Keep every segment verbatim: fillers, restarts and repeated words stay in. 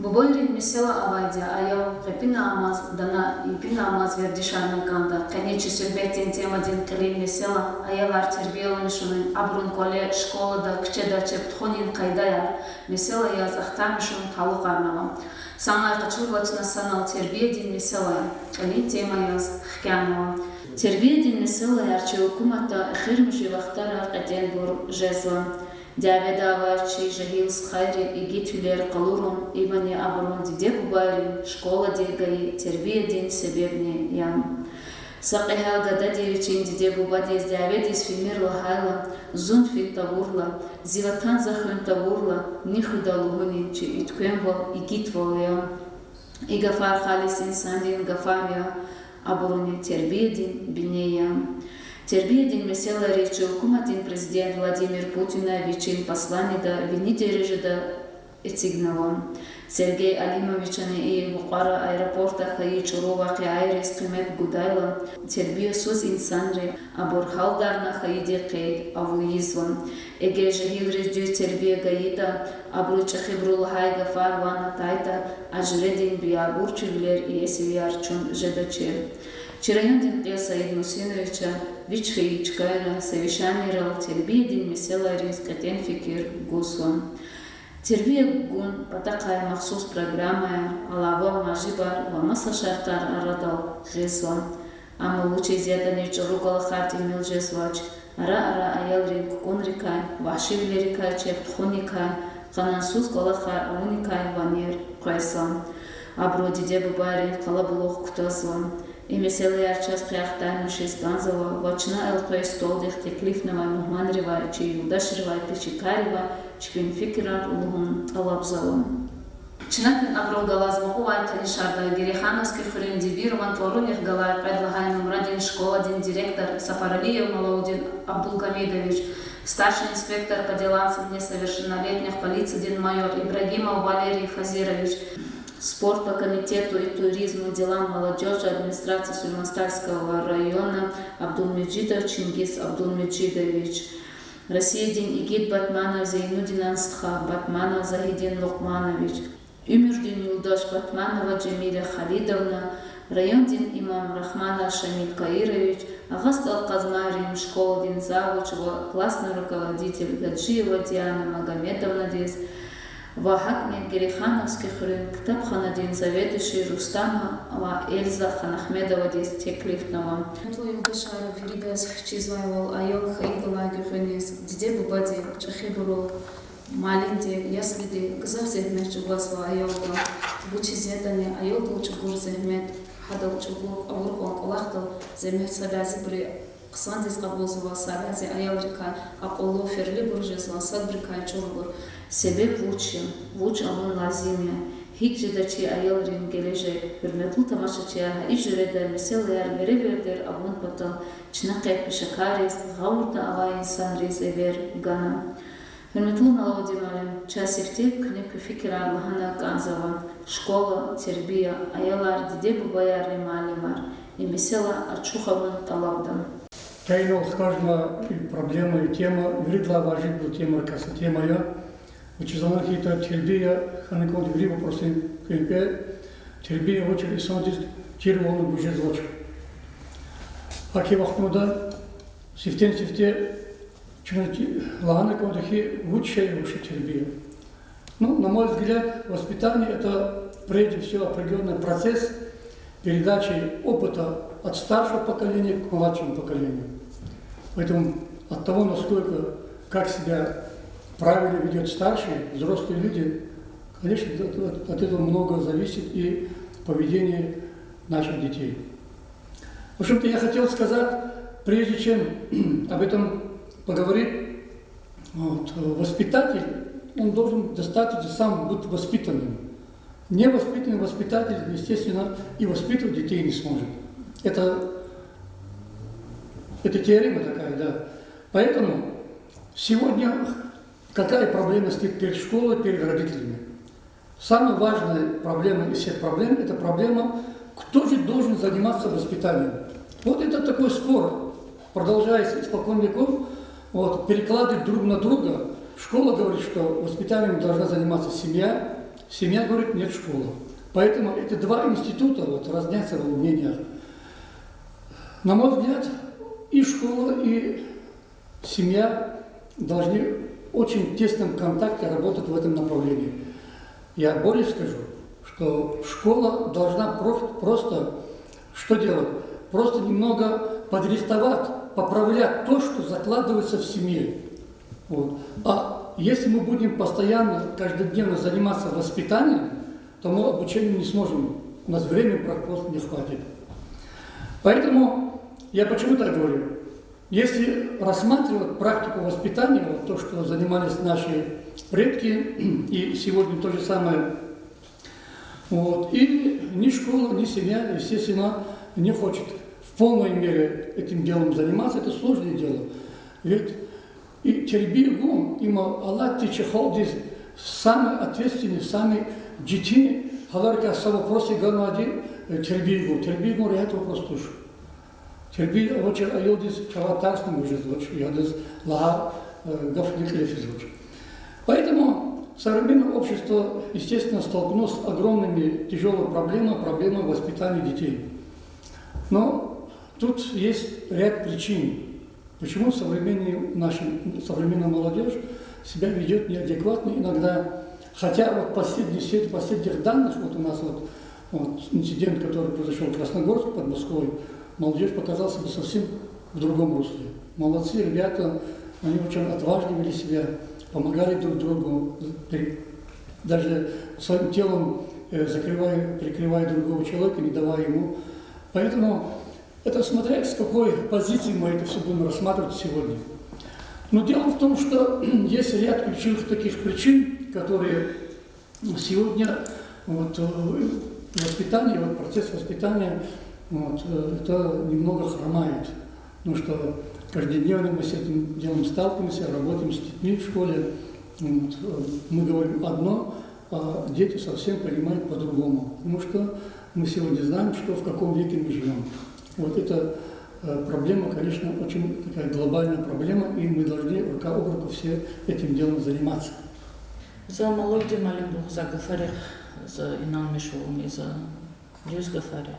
Бубайрин месэла авайди я аял къепинамаз, дана ипинамаз вердишарна кӀанда. Къенин чи суьгьбетдин темадин кьилин месэла аялар тербияламишунин, абурун кӀвале, школада, куьчеда чеб тухунин къайдаяр месэла яз ахтармишун талукьарнава. Санлай къачурла чна санал тербиядин месэла кьилин тема яз хкянава. Тербиядин месэлаяр чи гьукуматда эхиримжи вахтара кьетӀенбур жезва. Дяведа авай чи жегьил стхайри игитвилер къалурун, имани абурун диде-бубайрин школади гайи тербиядин себебни я. Са кьегьал гадади вичин диде-бубадиз дяведиз фимир лагьайла, зун фин тавурла, зи ватан за хуьн тавурла, ни хуьда лугьунин чи уьтквемвал, игитвал я. И гафар халис инсандин гафар я, абуруни тербиядин бине я. Тербиядин месэлайриз чи гьукуматдин президент Владимир Путина вичин посланиеда вини дережада эцигнава. Сергей Алимовичани и мукьвара аэропортда хьайи чӀуру вакъиайриз къимет гудайла, тербиясуз инсанри, абур гьалдарна хьайиди къейд авуйизва. Эгер жегьилриз дуьз тербия гайитӀа, абуру чӀехибуру лагьай гафар ван атайтӀа, а жуьредин биябурчивилер, иесивияр чун жедачир. Чи райондин кьил Саид Мусиновича вич фейи чкайра, совещанийрал тербиядин месэлайриз кьетӀен фикир гузва. Тербия гун патахъай махсус программаяр, алава важибар ва маса шартӀар арадал гъизва. Амма вучиз ятӀани чӀуру кӀвалахар тӀимил жезвач, ара-ара аялрин кукӀунрикай, вагьшивилерикай чеб тухуникай, къанунсуз кӀвалахар авуникай ванер къвезва. Абуру диде-бубайрин къалабулух кутазва. И месэлаяр чаз къе ахтармишиз кӀанзава ва чна элкъвей столдихъ теклифнавай мугьманривай, чи юлдашривай, пешекарривай чпин фикирар лугьун тӀалабзава. Чна куьн абурал галаз мукьувай танишарда Герейхановский хуьруьн Дибирован тӀварунихъ галай кьвед лагьай нумрадин школадин директор Сафаралиев Малаудин Абдулгьамидович, старший инспектор по делам несовершеннолетних полициядин майор Ибрагимов Валерий Фазирович, спорт по комитету и туризму делам молодёжи администрации Сулейман-Стальского района Абдулмежидов Чингиз Абдулмежидович, Россиядин игит Батманов Зейнудинан стха Батманов Загьидин Лукьманович, уьмуьрдин юлдаш Батманова Жемиля Халидовна, райондин имам Рахманов Шамиль Каирович, Агъа СтӀал Къазмайрин школадин завуч ва классный руководитель Гаджиева Диана Магомедовнадиз ва гьакӀни Герейхановский хуьруьн ктабханадин заведующий Рустама ва Эльза Ханахмедовадиз теклифнава. Гьуьрметлу юлдашар, виридаз чизвайвал, аял хьайидалай гуьгъуьниз диде-бубади, чӀехибуру, муаллимди, яслиди гзаф зегьмет чӀугвазва аялдал. Вучиз ятӀани аялдал чӀугур зегьмет, гьадал чӀугур авур кьван кӀвалахдал зегьмет са бязибуру хъсандиз кьабулзава, са бязи аялрикай акьуллу, ферлибур жезва, садбурукай чӀурубур. Себеб вуч я, вуч авун лазим я, гьикӀ жеда чи аялрин гележег? Гьуьрметлу тамашачияр, гьа и жуьреда месэлаяр веревирдер авун патал чна къе пешекарриз, гъавурда авай инсанриз эвер гана. Гьуьрметлу Малаудин муаллим, чаз сифте куьне куь фикирар лагьана кӀанзава. Школа, тербия, аялар, диде-бубаярни муаллимар, и месэла ачухарун тӀалабда. Тайинал хкажна и проблема, и тема виридалай важиблу темарикай са тема я. Вучиз лагьайтӀа тербия хьана кӀанда вири вопросрин кӀвенкӀве, тербия вуч я, инсандиз чирвални гуз жезвач. Гьахьтин вахтунда сифтени-сифте чна лагьана кӀанда хьи, вуч шей я вообще тербия. Ну, на мой взгляд, воспитание — это прежде всего определённый процесс передачи опыта от старшего поколения к младшему поколению. Поэтому от того, насколько, как себя правильно ведёт старший, взрослые люди, конечно, от, от, от этого много зависит и поведение наших детей. В общем-то, я хотел сказать, прежде чем об этом поговорить, вот, э, воспитатель, он должен достаточно сам быть воспитанным. Невоспитанный воспитатель, естественно, и воспитывать детей не сможет. Это, это теорема такая, да. Поэтому сегодня какая проблема стоит перед школой, перед родителями? Самая важная проблема из всех проблем — это проблема, кто же должен заниматься воспитанием. Вот это такой спор продолжается испокон веков, вот, перекладывают друг на друга. Школа говорит, что воспитанием должна заниматься семья, Семья говорит: «Нет, школа». Поэтому эти два института вот разнятся во мнениях. На мой взгляд, и школа, и семья должны в очень тесном контакте работать в этом направлении. Я более скажу, что школа должна про- просто что делать? Просто немного подрихтовать, поправлять то, что закладывается в семье. Вот. А если мы будем постоянно, каждодневно заниматься воспитанием, то мы обучение не сможем, у нас времени просто не хватит. Поэтому я почему так говорю? Если рассматривать практику воспитания, вот то, что занимались наши предки, и сегодня то же самое, вот, и ни школа, ни семья, естественно, не хочет в полной мере этим делом заниматься, это сложное дело. Ведь и тербия гун, им алатди чи халкьдиз самый ответственный, самый жеди гьаларикай са вопросди ганвайди, э, тербия гун. Тербия гун регьят вопрос туш. Тербия авачир аялдиз чавай тарсни гуз жезвач, я адаз лагьай, э, гафни кьиле физвач. Поэтому современное общество, естественно, столкнулось с огромными, тяжёлой проблемой, проблемой воспитания детей. Но тут есть ряд причин, почему современные, наша современная молодёжь себя ведёт неадекватно иногда. Хотя вот последний, в свете последних данных, вот у нас вот, вот инцидент, который произошёл в Красногорске под Москвой, молодёжь показала себя совсем в другом русле. Молодцы ребята, они очень отважно вели себя, помогали друг другу, при- даже своим телом, э, закрывая, прикрывая другого человека, не давая ему. Поэтому это смотря с какой позиции мы это всё будем рассматривать сегодня. Но дело в том, что есть ряд ключевых таких причин, которые сегодня вот, э, воспитание, вот процесс воспитания, вот, э, это немного хромает. Потому что каждодневно мы с этим делом сталкиваемся, работаем с детьми в школе. Вот, э, мы говорим одно, а дети совсем понимают по-другому. Потому что мы сегодня знаем, что, в каком веке мы живём. Вот эта, э, проблема, конечно, очень такая глобальная проблема, и мы должны рука об руку все этим делом заниматься. За Мавлуди муаллимди лугьузвай гафарихъ за инанмиш ава, за дуьз гафар я.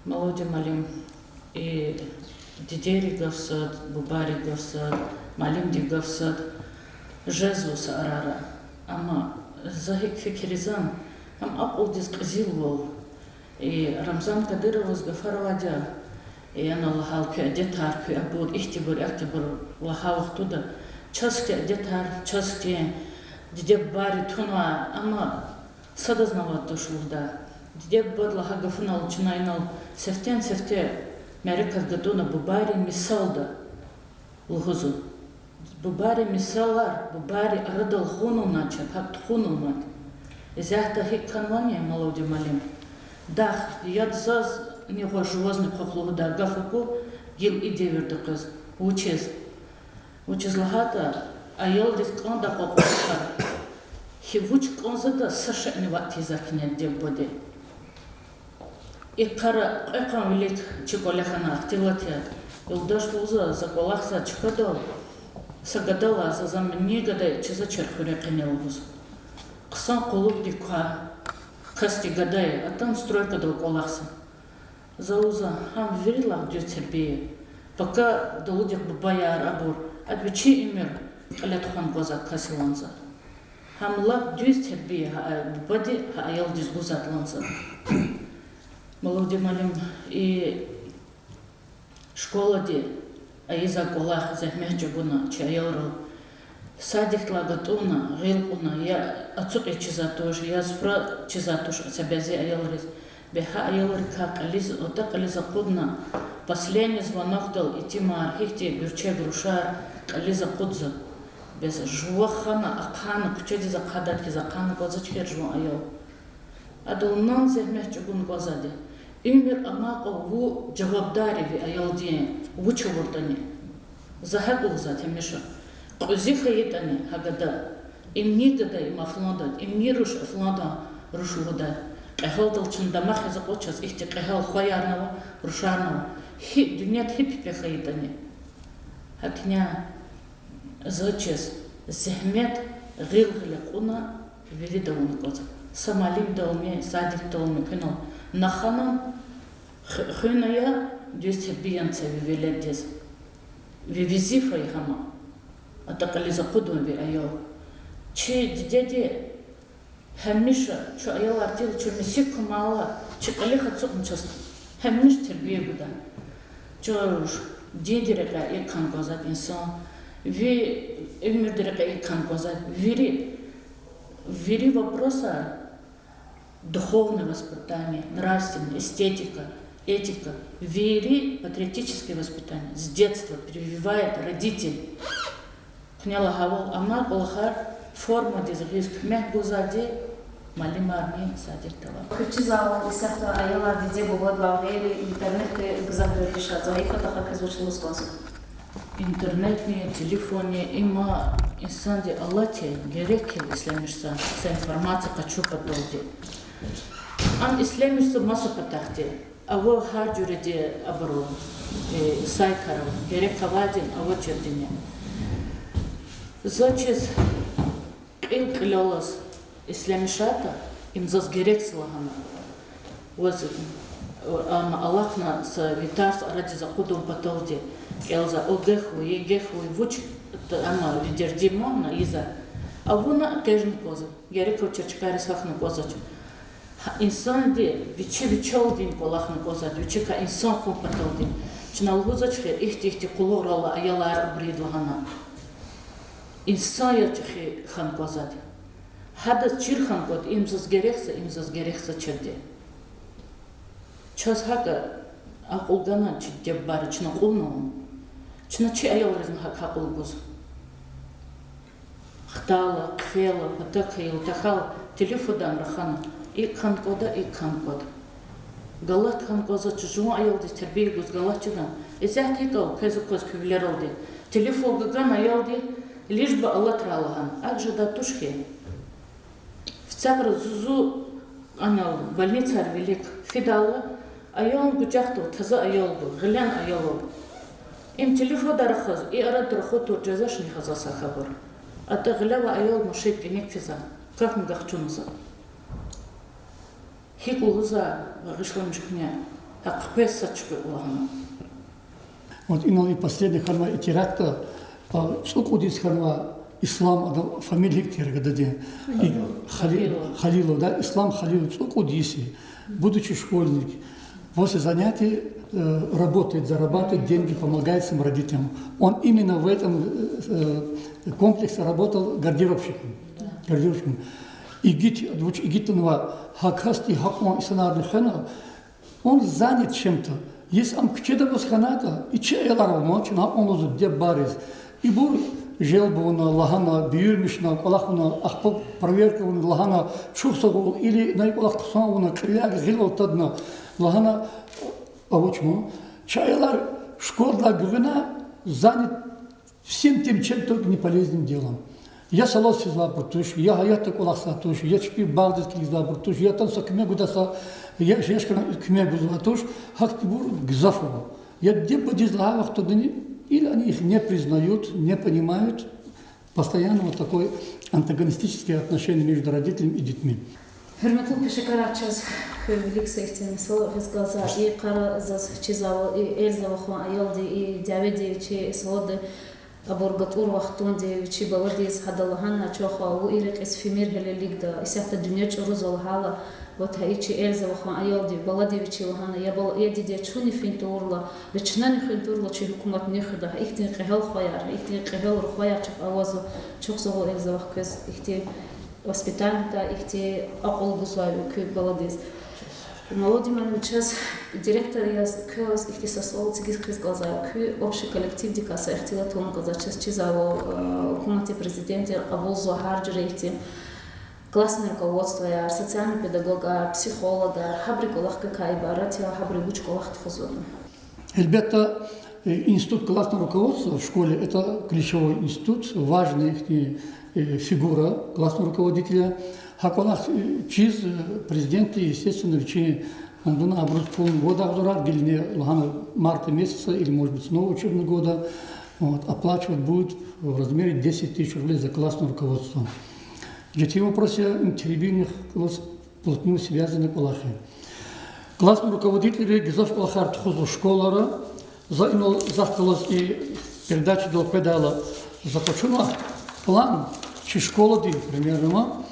Мавлуди муаллим, и дидейрин гаф сад, бубайрин гаф сад, муаллимдин гаф сад жезва са арара. Амма за гьикӀ фикирзава, ам акьулдиз кьезилвал, и Рамзан Кадыроваз гафар авайди я, и ана лагьайла куь адетар, куь абур, ихьтинбур, ахьтинбур лагьай вахтунда, чаз хьтин адетар, чаз хьтин диде-бубайри тунвай, амма садазни авайди туш лугьудай. Диде-бубади лагьай гафунал чна инал сифтени-сифте мярекат гатӀунна бубайрин мисалда лугьузва. Бубайрин мисалар, бубайрин арадал гъунилна чеб гьакӀ тухунилнад. Исятда гьикӀ хьанвани, Мавлуди муаллим, дахъ яд зазни гъваш жувазни хъвахъ лугьудай гаф аку гила и девирда къвез. Вучиз? Вучиз лагьайтӀа аялриз кӀандай кьван кьван йикъар. Гьи вуч кӀанзатӀа са шейни ваъ тийиз хьана диде-бубади. И йикъара кьве къван вилик чи кӀвале хьана ахтилат я. Юлдаш лугьузва, за кӀвалахзавай чкадал са гадалай, за, за мани гада чизвачир хуьре къене лугьуз. Хъсан къуллугъдик квай касди гада я, атана стройкадал кӀвалахзава. За лугьузва, гьам виридалай дуьз тербия я. Пака далудихъ бубаяр абур, ада вичин уьмуьр кьиле тухвана кӀанзавай кас я лагьана за. Гьам лап дуьз тербия я, гьа бубади гьа аялдиз гузвайди лагьана за. Мавлуди муаллим, и школади ийизвай кӀвалах, зегьмет чӀугуна чи аялрал, садикдилай гатӀунна, гъил кьуна, я ацукьиз чизвайди туш, я суфра чизвайди туш са бязи аялриз. Бес гьа аялрикай кьилиз, атӀа кьилиз акъудна, последний звонокдал итимар, гьихьтин гуьрчег рушар кьилиз акъудзава. Бес жува хана, ахъайна, куьчедиз ахъайдайди хьиз ахъайна кӀанзавач хьи жуван аял. Адал нан зегьмет чӀугуна кӀанзавайди. Уьмуьр амай кьван вун жавабдар я ви аялдин, вуч авуртӀани. За гьакӀ лугьузва гьамиша. Кьуьзуь хьайитӀани гьа гада, им ни гада, им фландин, им ни руш, фландин руш лугьудай. Кьегьалдал чна дамах яз акьван, чаз ихьтин кьегьал хваярни ава, рушарни ава. Гьи дуьньяда гьи пипӀе хьайитӀани. ГьакӀни за чиз, зегьмет гъил-гъиле кьуна вирида авуна кӀанзава. Са муаллимдални, садикдални куьнал нахана, ху-, хуьн ая дуьз тербия це ви веледдиз. Ви везифа я гьама. АтӀа кьилиз акъудун ви аял. Чи дидеди гьамиша чун аялар тир, чун мисик кумайла, чи кьилихъ ацукьна чаз гьамиша тербия гуда. Чун диндин рекьяй икӀ хьана кӀанзавайди инсан, ви уьмуьрдин рекьяй икӀ хьана кӀанзавайди, вири, вири вопросар духовное воспитание, нравственное, эстетика, этика, вири патриотическое воспитание с детства прививает родитель. Куьне лагьайвал, амай кӀвалахар формадиз гъиз куьмек гузвайди муаллимарни, садикдални. Куьн чизвайвал, исятда аялар диде-бубадилай гъейри интернетда гзаф гъейри шад. За икӀ ятӀа хквез вуч лугьуз кӀанзава? Интернетни, телефонни, има инсандиз алатай герек я ишлемишзавай, са информация къачу паталди. Ам ишлемишзава маса патахъди. Ава гьар жуьредин абуру, э, сайтар ава, герек авайди авачирдини. Заз чиз кьил-кьилеллаз ишлемишайтӀа, им заз герекзава лагьана. Ваз, ам алахъна са ви тарс арадиз акъудун паталди кӀелзава, ОГЭ хьуй, ЕГЭ хьуй, вуч, ама ви дердимандна ийизва. Авуна экъечӀна кӀанзава, герек авачир чкайриз гьахьна кӀанзавач. Гьа инсанди вичи вичелди кӀвалахна кӀанзавайди, вичикай инсан хьун паталди. Чна лугьузвач хьи, ихьтин-ихьтин къуллугърал алай аялар абур лагьана. Инсан яз чӀехи хьана кӀанзавайди. Гьадаз чир хьана кӀанда, им заз герекзава, им заз герекзавачирди. Чаз гьакӀа акьул гана чи дидебубайри, чна акьулна ам. Чна чи аялризни гьакӀ акьул гуз. Хтайла, хъфейла, патахъ хьайила, тахьайла, телефондай рахана, икӀ хьана кӀанда, икӀ хьана кӀанда. Галат хьана кӀанзавач, жуван аялдиз тербия гуз галат жеда. Исятда икӀ ава, квез-квез куь вилералди. Телефон гана аялди, лишь бы алатрай лагьана. АкӀ жедай туш хьи. Фицагъра зу-зу анал больницайра вилик фидайла, аялни куьтягьда таза аял гва, гъилен аял ава. Им телефондай рахаз, и арада рахун тур жезвачни гьаза са хабар. АтӀа гъилевай аял машин тӀуьник физва, кахьна гахчуна за. ГьикӀ лугьузва, багъишламиш куьне, гьахъ къвез сад чуькьуь лагьана. Вот инал и последний хьанвай и теракт, а, цӀукьуд йис хьанва Ислам, адан фамилия гьикӀ тир гададин? И Халилов. Халилов, да, Ислам Халилов, цӀукьуд йис я, будучи школьник, после занятий, э, работает, зарабатывает деньги, помогает своим родителям. Он именно в этом, э, комплексе работал гардеробщиком. Гардеробщиком. Игит, вуч игитнава, гьа касди гьакьван инсанарни хвена, он занят чем-то. Если ам куьчеда аваз хьанайтӀа, и чи аялар ава, чна гьакьван лугьузва дидебубайриз. Ибур желб авуна, лагьана, буьрмишна, кӀвалах авуна, ахпа проверка авуна, лагьана, чухсагъул, или на и кӀвалах хъсан авуна, кьиляй гъилел тадна, лагьана, авач ма. Чи аялар школадилай гуьгъуьна занят всем тем, чем только не полезным делом. Я салаз физвайбур туш, я гьаятда кӀвалахзавай туш, я чпи багъдиз килигзавайбур туш, я тан са куьмек гудай са, я жез хьана куьмек гузвай туш, гьахьтинбур гзаф ава. Я диде-бубадиз лагьай вахтундани, или они их не признают, не понимают, постоянно вот такое антагонистическое отношение между родителями и детьми. Гьуьрметлу пешекарар, чаз куь вилик са ихьтин месэла гъиз кӀанзава, и йикъара заз чизвайвал, и Эльза вахун аялди, и дяведи чи селода абур гатӀур вахтунда вичи баладиз гьада лагьана: чан хва, вун и рекьиз фимир гьелелигда, исятда дуьнья чӀурузва лагьайла, вот гьа и чи Эльза вахун аялди, балади вичи лагьана: я бала, я диде, чунни фин тавурла, я чнани хуьн тавурла, чи гьукуматни хуьда, гьа ихьтин кьегьал хваяр, гьа ихьтин кьегьал рухваяр чахъ авазва. Чухсагъул, Эльза вах, квез ихьтин воспитаниедай, ихьтин акьул гузвай куь баладиз. Мавлуд Имамович, чаз директор яз квез ихьтин са суал эцигиз хъийиз кӀанзава. Куь общий коллективдикай са ихтилат авун кӀанзава, чаз чизвайвал, э, гьукуматди, президентди кьабулзава гьар жуьре ихьтин классное руководствояр, социальный педагогар, психологар, гьабуру кӀвалах гьакӀ ибарат я, гьабуру вуч кӀвалах тухузватӀа? Гьелбетда, э, институт классного руководства в школе — это ключевой институт, важная ихьтин, э, фигура классного руководителя. Гьа кӀвалах, э, чиз, э, президентди, естественно, вичин фондунай абуруз пул вад агъзурар, гила лагьана марта месяца или, может быть, с нового учебного года, вот, оплачивать будет в размере десять тысяч рублей за классное руководство. Четин вопрос я, им тербиядин кӀвалахиз плотно связанный кӀвалах я. Классный руководительри гзаф кӀвалахар тухузва школара. За инал захъ галаз и передачадал къведайла, за къачуна план чи школадин, примерно, ма,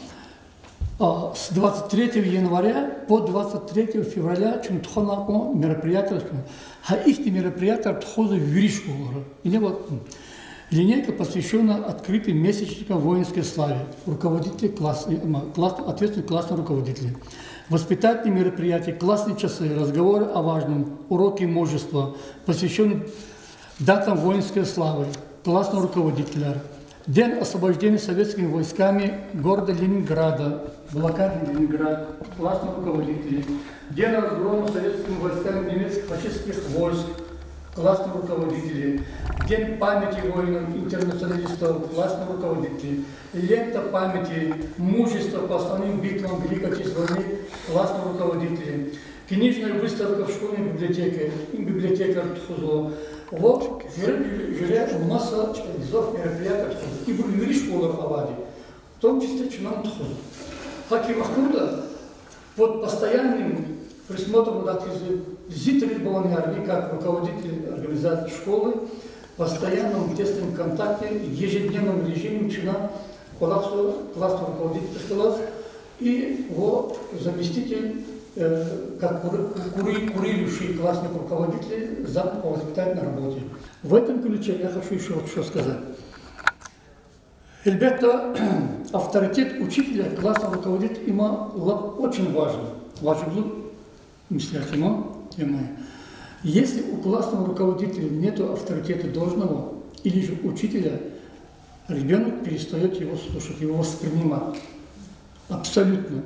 а, с двадцать третьего января по двадцать третьего февраля чун тухвана кьван мероприятияр хьана. Гьа ихьтин мероприятияр тухузва вири школара. Ингье вакъ, линейка, посвящённая открытым месячникам воинской славы, руководители класс-, э, м, класс-, ответственные классные руководители. Воспитательные мероприятия, классные часы, разговоры о важном, уроки мужества, посвящённые датам воинской славы, классный руководитель. День освобождения советскими войсками города Ленинграда, блокадный Ленинград, классный руководитель. День разгрома советскими войсками немецких фашистских войск, классный руководитель. День памяти воинов-интернационалистов, классный руководитель. Лента памяти, мужество по основным битвам Великой Отечественной войны, классный руководитель. Книжная выставка в школьной библиотеке, им библиотекарь тухузва. Ва жуьре-, жуьре маса гзаф мероприятияр тухузва. Ибур вири школара авайди, в том числе чна тухузва. ГьакӀ и вахтунда под постоянным присмотром, так сказать, зи требованиярни, как руководитель организации школы, в постоянном тесном контакте, ежедневном режиме чна кӀвалахзава классный руководительдихъ галаз, и его заместитель, э, как кури-, кури-, курирующий классный руководитель, зам по воспитательной работе. В этом ключе я хочу ещё вот что сказать. Гьелбетда, авторитет учителя, классного руководителя, им лап очень важно. Важиблу меслят им, тема. Если у классного руководителя нету авторитета должного или же учителя, ребёнок перестаёт его слушать, его воспринимать. Абсолютно.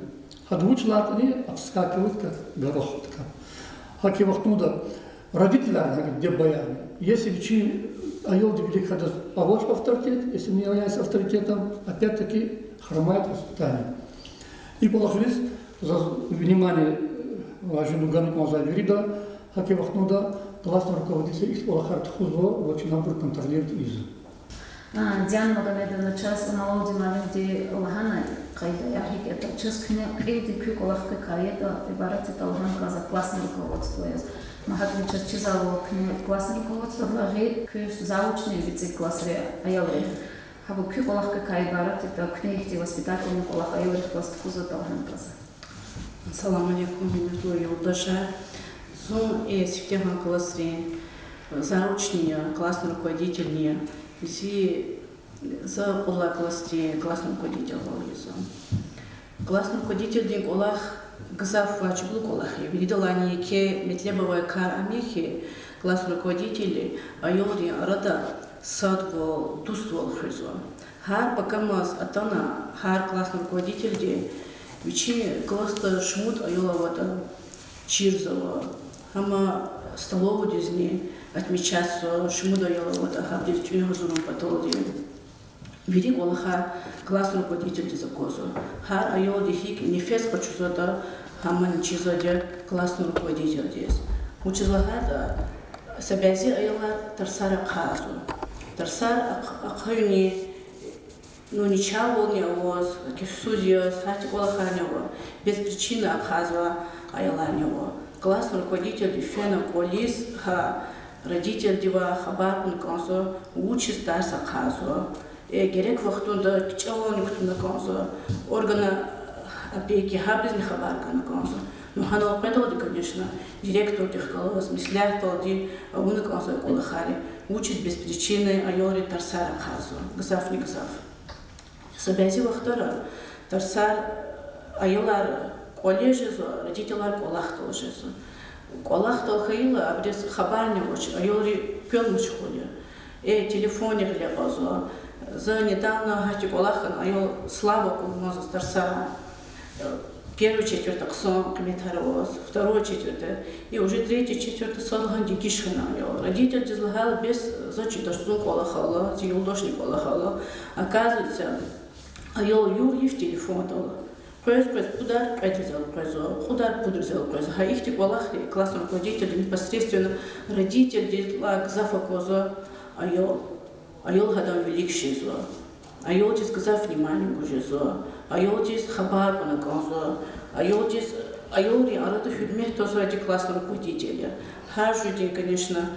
Гьада вуч лагьайтӀани, обскакивает, как горох, так. ГьакӀ и вахтунда родителар, гьакӀ диде-бубаяр, если вичин аялдин вилик гьадаз авач авторитет, если не является авторитетом, опять-таки хромает воспитание. И кӀвалахриз заз внимание важиблу гана кӀанзава вирида, гьакӀ и вахтунда классный руководитель ихьтин кӀвалахар тухузва ва чна абур контролировать ийизва. А, Диана Магомедовна, чаз Унал Алалдин муаллимди лагьана къайдаяр гьикӀ ятӀа, чаз куьне кьилди куь кӀвалахдикай ятӀа ибарат ятӀа лагьана кӀанзава классное руководство яз. Ма гьакӀни чаз чизвайвал, куьне классное руководстводилай гъейри куь завучни, бицӀи классрин аялри. Гьабур куь кӀвалахдикай ибарат ятӀа, куьне ихьтин воспитательный кӀвалах аялрихъ галаз тухузватӀа лагьана кӀанзава. Ассаламу алейкум, гьуьрметлу юлдашар. Зун, э, сифтегьан классрин завучни я, классный руководительни я. Зи, за кьуд лагьай классдин классный руководитель я зун. Классный руководительдин кӀвалах гзаф важиблу кӀвалах я. Виридалайни еке метлеб авай кар ам я хьи, классный руководитель аялрин арада садвал, дуствал хуьзва. Гьар пакамаз атана, гьар классный руководительди вичин классда шумуд аял аватӀа чирзава. Гьам столовыйдизни отмечатьзава, шумуд аял аватӀа гьабуруз тӀуьн гьазурун паталди. Вири кӀвалахар классный руководительдиз аквазва. Гьар аялди гьикӀ нефес къачузватӀа, гьамни чизвайди я классный руководительдиз. Вучиз лагьайтӀа са бязи аялар тарсар ахъайзава. Тарсар ахъ-, ахъаюни, ну, начагъвални аваз, кефсуз яз, гьахьтин кӀвалахарни ава, без причины ахъайзавай аяларни ава. Классный руководительди фена кӀвализ, гьа родительдивай хабар кьуна кӀанзава, вучиз тарс ахъайзава. Э, герек вахтунда кичӀевални кутуна кӀанзава, органы опеки, гьабурузни хабар гана кӀанзава. Ну, гьанал къведалди, конечно, директордихъ галаз меслятдалди авуна кӀанзавай кӀвалахар я, вучиз без причины аялри тарсар ахъайзава, гзафни гзаф. Са бязи вахтара тарсар, аялар кӀвале жезва, родителар кӀвалахдал жезва. КӀвалахдал хьайила, абуруз хабарни авач, аялри квел машгъул я. Э, телефонни гъиле кьазва. За недавно гьахьтин кӀвалах хьана, аял слабо кӀвалахзава тарсара. Первый четверта хъсан къиметар аваз, второй четверта, и уже третий четверта сад лагьана дегиш хьана аял. Родительдиз лагьайла бес, за чи тарсуни кӀвалахайла, зи юлдашни кӀвалахайла. Оказывается, аял югъ-йиф телефондал. Къвез-къвез кьудар кьведриз элкъвезва, кьудар пудриз элкъвезва. Гьа ихьтин кӀвалахри классный руководитель непосредственно родительдилай гзаф аквазва аял. Аял гьадан вилик жезва. Аялдиз гзаф внимание гуз жезва, аялдиз хабар кьуна кӀанзава, аялдиз, аялрин арада гьуьрмет твазвайди классный руководитель я. Гьар жуьредин, конечно,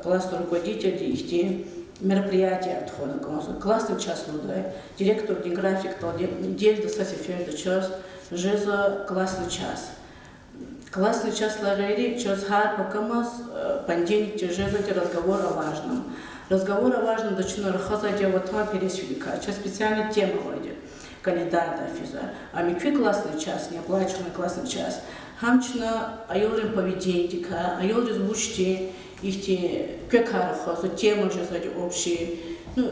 классный руководительди ихьтин мероприятияр тухвана кӀанзава, классный час лугьудай, директордин графикдалди неделада са сеферда чаз жезва классный час. Классный часдилай гъейри чаз гьар пакамаз, понедельникдиз жезвайди разговор о важном. Разговор о важномда чна рахазвайди я ватанпересвиликай, чаз специальный тема авайди я, календардай физва. Ам и куь классный час, неоплачиваемый классный час. Гьам чна аялрин поведениедикай, аялриз вучтин ихьтин квекай рахазва, тема жезвайди общий. Ну,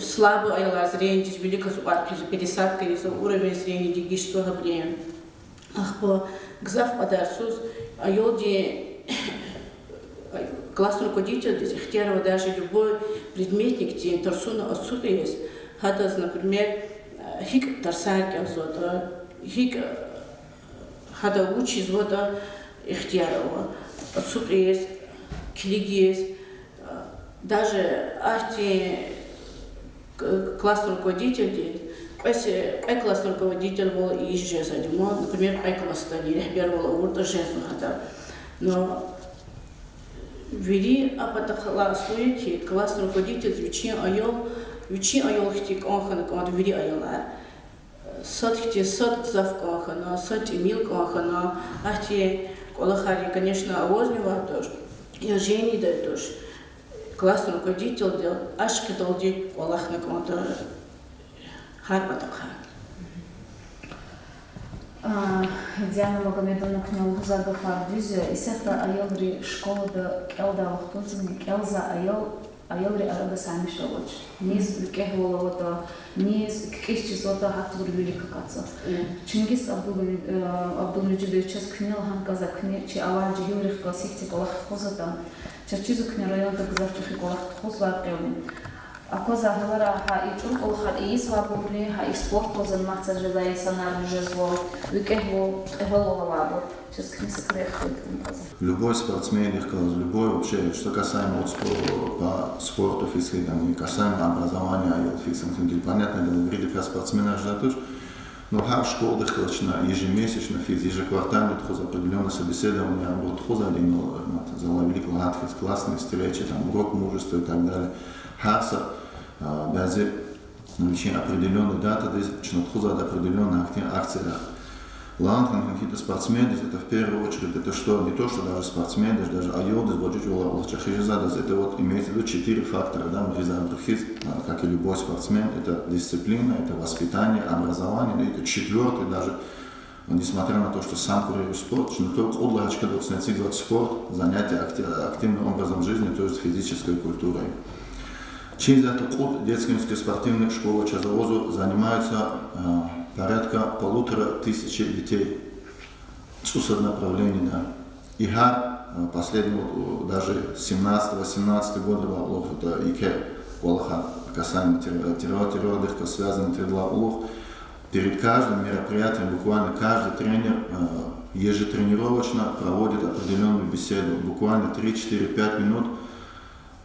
слабый аялар зрениедиз виликаз укьван хъийизва, пересадка ийизва, уровень зрения дегишзава гьабурун. Ахпа гзаф кьадарсуз аялди классный руководительдиз ихтияр ава даже любой предметникдин тарсуна ацукьиз, гьадаз, например, гьикӀ тарсар кӀелзаватӀа, гьикӀ, гьада вуч ийизватӀа, ихтияр ава ацукьиз, килигиз, даже ахьтин классный руководительди, кьве се-, кьве классный руководитель вал ийиз жезвайди ман, например, кьве классдани регьбервал авуртӀа жезва гьада. Но вири а патахъай аслу я хьи, классный руководительдиз вичин аял, вичин аял хьтин кӀан хьана кӀанда вири аялар. Сад хьтин сад гзаф кӀан хьана, сад тӀимил кӀан хьана, ахьтин кӀвалахар, конечно, авазни авай туш, я женидайди туш. Классный руководительдал ашкъидалди кӀвалахна кӀанда гьар патахъай. Диана Магомедовна, куьне лугьузвай гафар дуьз я, исятда аялри школада кӀелдай вахтундани кӀелзавай аял, аялрин арада саймиш авач. Низ викӀегьвал аватӀа, низ кикӀиз чизватӀа, гьахьтинбуру вилик акатзава. Чингиз Абдул-, Абдулмежидович, чаз куьне лагьана кӀанзавай, куьне чи авай жегьилрихъ галаз гьихьтин кӀвалах тухузватӀа. Чаз чизва, куьне районда гзаф чӀехи кӀвалах тухузвай кьилни. Аквазвай гьаларай гьа и чӀуру кӀвалахар ийизвайбурни, гьа и спортдал заниматься жезвай инсанар жезва, викӀегьвал, кӀевалвал авайбур. Чаз куьне са куьрехъ хьайитӀани кӀанзава. Любой спортсмендихъ галаз, любой вообще, что касаемо вот спо-, по спорту физ хьайитӀани, касаемо образования аял физ хьайитӀани, понятное дело, виридакай спортсменар жедай туш, но гьар школадихъ галаз чна ежемесячно физ, ежеквартально тухуз определённый собеседование, абур тухузвайди я, ну, мад, за лагьай вилик лагьайтӀа хьиз, классные встречи, там, урок мужества и так далее. Гьар са, а, бязи вичин определённый датадиз чна тухузвайди определённый гьахьтин акция. Лагьана хьана хьайитӀа, спортсмендиз это в первую очередь, это что, не то что даже спортсмендиз, даже аялдиз бажичӀвалай кӀвалах чӀехи жезвайдаз, это вот имеется в виду четыре фактора, да, ам гъизвайбур хьиз, а, как и любой спортсмен, это дисциплина, это воспитание, образование, ну, это четвёртый даже, несмотря на то, что сам куьрегу спорт, чна то кьуд лагьай чкадал чна эцигзавайди спорт, занятия акти-, активным образом жизни, то есть физической культурой. Чи исятда кьуд детско-юношеский спортивный школа чаз авазва, занимаются, а, порядка полутора тысячи детей. ЦӀусад направлениеда. И гьар, а, последний вот, даже семнадцатый, восемнадцатый года ва лохута ике кӀвалахар касаемо террор-, террор-, террордихъ связанный тирдалай кьулухъ. Перед каждым мероприятием буквально каждый тренер, э, ежетренировочно проводит определённую беседу, буквально три, четыре, пять минут,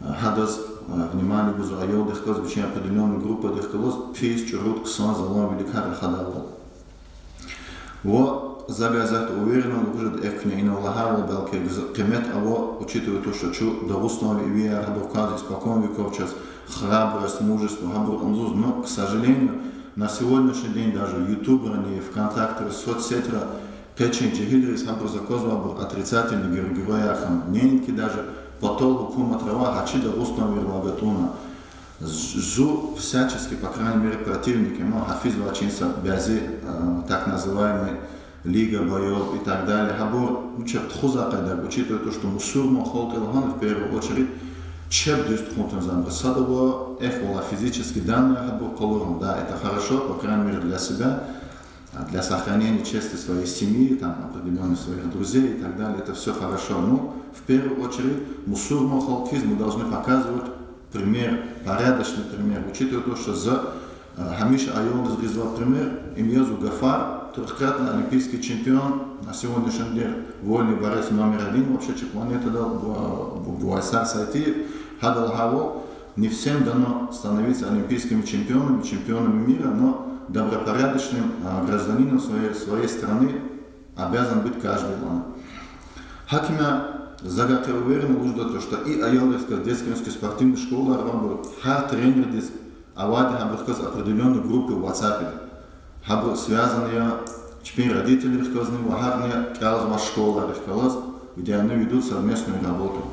э, гьадаз, э, внимание гузва аялдихъ галаз, вичин определённый группадихъ галаз, пис, чӀуру, хъсан, залан виликар рахадайвал. Ва за исятда уверенно лугьуз жеда, эхь, куьне инал лагьайвал, белки гз-, къимет ава, учитывая то, что чун Дагъустанви ивияр гьабур кваз испокон веков чаз храбрость, мужество гьабур амзуз, но, к сожалению, на сегодняшний день даже ютубрани, вконтактера, соцсетра къе чи жегьилриз гьабуруз аквазвайбур отрицательный гер-, геройяр хьана. Неинки даже патал гьукуматра авай, гьа чи Дагъустанвийрилай гатӀунна. З-, зун всячески, по крайней мере, противник я, ну, гьа физвай чи са бязи, э, так называемый Лига боёв и так далее. Гьабур, ну, чеб тухузвай къайдада, учитывая то, что мусурман халкь я лагьана, в первую очередь, чеб дуьз тухун тунзамра. Садавай, эхь, валай, физически данные гьабур къалурун, да, это хорошо, по крайней мере, для себя, а, для сохранения чести своей семьи, там, определённых своих друзей и так далее, это всё хорошо. Ну, в первую очередь, мусурман халкь хьиз мы должны показывать пример, порядочный пример, учитывая то, что за, э, гьамиша аялдиз гъизвай пример, им язва Гафар, трёхкратный олимпийский чемпион, на сегодняшний день вольный борец номер один вообще чи планетада, Бу-, Бу-, Буайсар Сайтиев, гьада лагьайвал, Не всем дано становиться олимпийскими чемпионами, чемпионами мира, но добропорядочным, а, гражданином своей, своей страны обязан быть каждый, лагьана. ГьакӀ я, за гьакӀ уверенно лугьуда то, что и аялриз хьиз детский, юношеский спортивный школайра абур гьар тренердиз авайди гьабурухъ галаз определённый группы в WhatsApp-ра. Гьабур связан я чпин родителрихъ галазни ва гьакӀни кӀелзавай школайрихъ галаз, где они ведут совместную работу.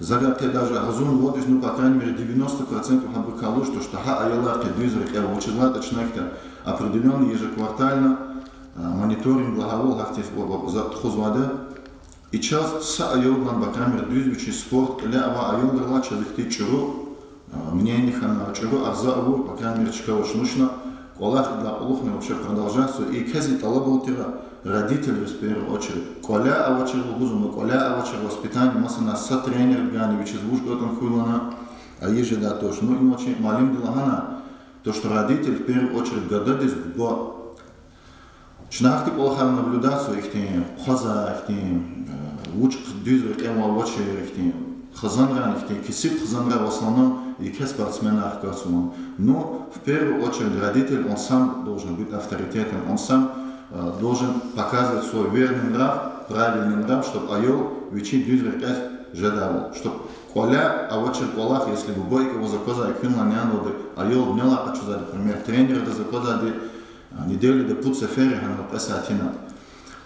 За гьакӀ даже гьазурвал, ну, по крайней мере, девяносто процентов гьабурукай лугьуз то, что гьа аялар къе дуьз рекье, вучиз лагьайтӀа чна ихьтин определённый ежеквартально, а, мониторинг лагьайвал гьахьтин ва, ва, за тухузвайди. И чаз са аялдилай, по крайней мере, дуьз вичин спорт кьиле авай аялрилай чаз ихьтин чӀуру, а, мнение хьана, чӀуру агъзур авур, по крайней мере, чка вуч нушна, кӀвалах идалай кьулухъни вообще продолжаться, и квез и тӀалабун тир родительриз в первую очередь. КӀваляй авачир лугьуз, амма кӀваляй авачир воспитание, масала, са тренердивайни вичиз вуж кӀватӀун хьуй лагьана, а и жедай туш. Ну, иначе муаллимди лагьана, то, что родитель в первую очередь гададиз, буба, чна гьахьтин кӀвалахар наблюдать ийизва ихьтин, хъваза ихьтин, э, вуч дуьз рекье авачир ихьтин, хизанрани ихьтин, кесиб хизанра в основном еке спортсменар хкатзава. Ну, в первую очередь родитель, он сам должен быть авторитетом, он сам, э, должен показывать свой верный нрав, правильный нрав, чтоб аял вичин дуьз рекье жедайвал. Чтоб кӀваляй авачир кӀвалах, если буба икӀ ваз аквазвай, экуьнлай нянлуди, аял нелай къачузвайди, пример, тренердиз аквазвайди, а, неделяда пуд сефер гьанал кьве сятина.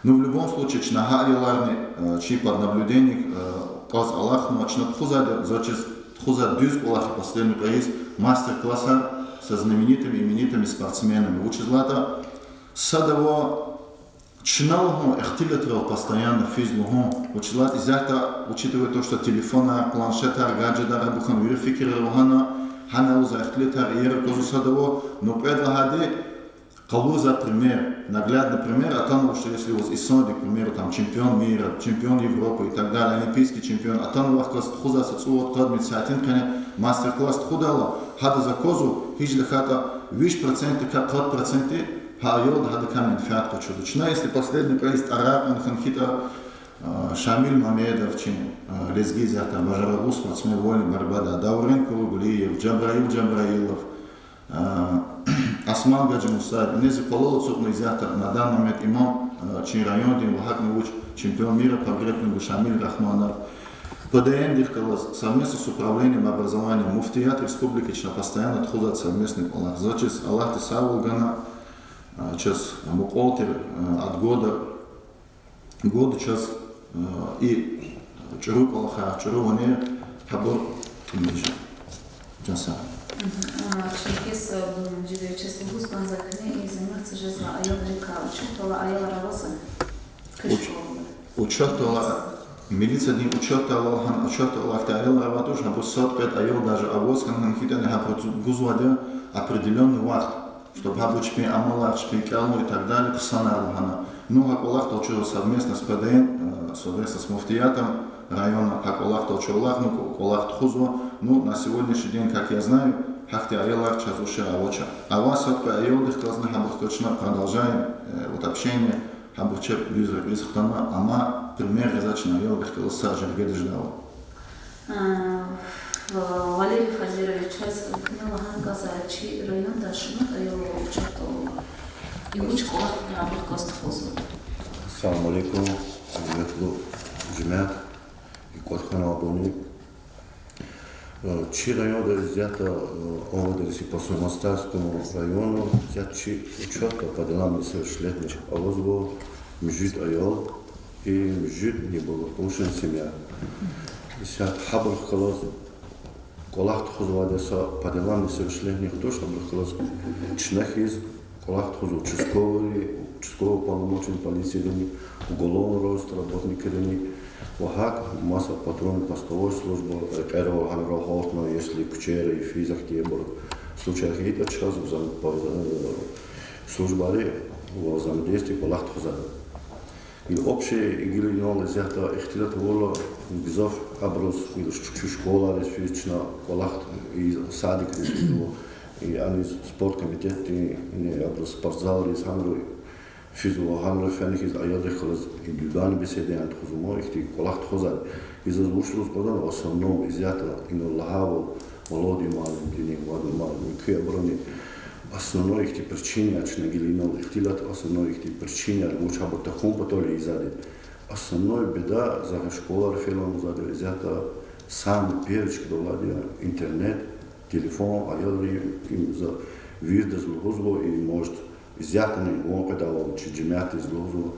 Ну, в любом случае, чна гьа аяларни, а, чи под наблюдением, а, кьаз алахъна, чна тухузвайди, заз чиз тухузвай дуьз кӀвалах я последний кьве йис мастер-классар со знаменитыми, именитыми спортсменами. Вучиз лагьайтӀа садав чна лугьун ихтилатрал постоянно физ лугьун. Вучиз лагьайтӀа исятда, учитывая то, что телефонар, планшетар, гаджетар, абур хьана вири фикирар лагьана, гьана лугьуз ихтилатар иер аквазва садав, ну, кьвед лагьайди, къалурзавай пример, наглядный пример, атанва, что если у вас инсандик, к примеру, там, чемпион мира, чемпион Европы и так далее, олимпийский чемпион, атанва вахъ галаз тухузвай са цӀувад, къад, мад сятин къене мастер-класс тухудайла, гьадаз аквазва, гьич тахьайтӀа виш процентдикай къад проценти гьа аялди гьадакай менфят къачузва. Чна, если последний кьве йис тӀарар кьуна хьайитӀа, а, Шамиль Мамедов чи, а, лезги исятда бажарагълу спортсмен вольной борьбада, Даурен Куруглиев, Джабраил Джабраилов, а, Осман Гаджимусаев, иниз къвалал ацукьна исятда на данный момент имам, а, чи райондин ва гьакӀни вуч чемпион мира по грэпплингу Шамиль Рахманов. ПДН-дихъ галаз совместно с управлением образования муфтият республики чна постоянно тухузвайди совместный кӀвалах. Заз чиз Аллагьди сагъвал гана, а, чаз мукьвал тир, а, от года году чаз, э, и чӀуру кӀвалахар, чӀуру ванер гьабур тӀимил жеда. Чан сагъ. Мгм. А, чна кес, э, м, жеда, чаз лугьуз кӀанзава куьне, и заниматься жезвай аялрикай учётда алай аялар аваза? Куь школада. Учётда, милициядин учётда алай, гьа учётда алай ихьтин аялар авайди туш, гьабур сад-кьвед аял даже аваз хьана, гьахьтин гьабур гузвайди я определённый вахт. Чтоб гьабур чпин амалар, чпин кӀелун и так далее хъсанар лагьана. Ну, гьа кӀвалахдал чун совместно с ПДН, э, совместно с муфтиятом района гьа кӀвалахдал чун алахъна, кӀвалах тухузва. Ну, на сегодняшний день, как я знаю, гьахьтин аялар чаз уже авач. Авай сад-кьве аялдихъ галазни гьабурухъ галаз чна продолжаем, э, вот общение, гьабур чеб дуьз рекьиз хтана, амма пример гъизвай чна аялрихъ галаз са жергеда жедайвал. А, Валерий Фазирович, чаз куьне лагьана кӀанзава, чи районда шумуд аял учётда ава? И вуч кӀвалах абур кваз тухузва? Ассаламу алейкум, гьуьрметлу жемят, и кӀватӀ хьанвайбурни. Э, чи районда исятда, э, Овадарси по Сумастайскому району исятда чи учётда по делам несовершеннолетних авазва муьжуьд аял и муьжуьд неблагополучная семья. Исятда гьабурухъ галаз кӀвалах тухузвайди са по делам несовершеннолетних туш, гьабурухъ галаз чна хьиз кӀвалах тухузва участковыйри, участковый уполномоченный полициядини, уголовный розыск работникрини, ва гьакӀ маса патрульно-постовой служба, рекьерал гьанра гьалтна, если куьчейра йифиз ахьтинбур случай хьайитӀа, чаз взаим-, службайри ва взаимодействие кӀвалах тухузва. И общий гила инал исятда ихтилат авурла, гзаф абуруз, и чу-, чу школайриз физ чна кӀвалах, и садикриз физва, и аниз спорт комитетдин, и абуруз спортзалриз, гьанра физва, гьанра фена хьиз аялрихъ галаз индивидуальный беседаяр тухузва, ихьтин кӀвалах тухузвайди. И заз вуч лугьуз кӀанзава, в основном исятда инал лагьайвал, Володя муаллимдини, Вадим муаллим, куь абуруни основной ихьтин причинаяр чна гила инал ихтилат, основной ихьтин причинаяр вуч абур тахьун патал ийизвайди. Основной беда за школайра фейила лугьузвайди, исятда самый первый чкадал алайди я интернет, телефон, аялри им за вирдаз лугьузва, и, может, исятдани ван къведайвал чи жемятдиз лугьузва,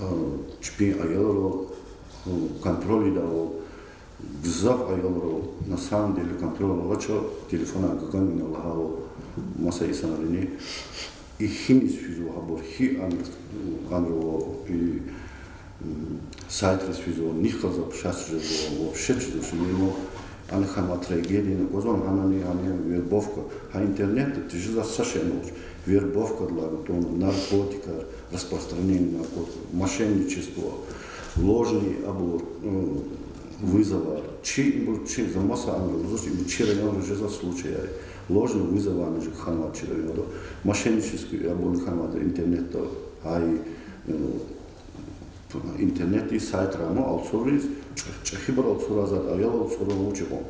а, чпин аялрал, а, контроль ийидайвал, гзаф аялрал, на самом деле, контроль авача, телефонар гугана лагьайвал маса инсанрини, и гьиниз физва гьабур, гьи ан-, анрал, и, м, сайтриз физва, нихъ галаз общаться жезва, вообще чизвач, ну, ана хьанва трагедияни аквазва, гьанани, гьанани вербовка. Гьа интернетда тежезвай са шейни авач. Вербовкадилай гатун, наркотикар, распространение наркотиков, мошенничество, ложный абур, м, вызовар. Чи ибур, чи за маса анра лугьузвач, ибур чи районра жезвай случаяр я. Ложный вызоварни жи хьанвай чи районда. Мошеннический абурни хьанвайди интернетда. Гьа, э, интернетдин сайтра ама алцурриз, чӀ-, чӀехибурал алцурзавайди, аялрал алцурзавайди вуч я кьван.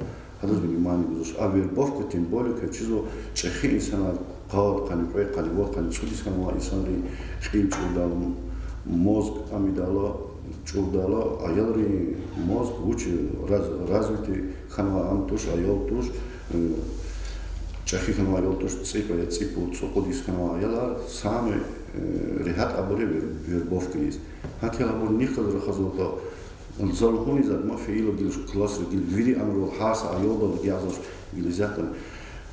Гьадаз внимание гузвач. А вербовка, тем более, квез чизва, чӀехи инсанар къад, къанни кьве, къанни вад, къанни цӀуд йис хьанвай инсанрин кьил чӀурдайла, мозг ам ийидайла, чӀурдайла, аялрин мозг вуч раз-, развитый хьанвай ам туш, аял туш, э, чӀехи хьанвай аял туш, цӀикьвед, цӀипуд, цӀукьуд йис хьанвай аялар, самый, э, регьят абур я вер-, вербовка ийиз. ГьакӀ хьайила абур нихъ галаз рахазватӀа, за лугьун ийизвайди ма фейила гила классра, гила вири анрал, гьар са аялдал агакьзавач, гила исятда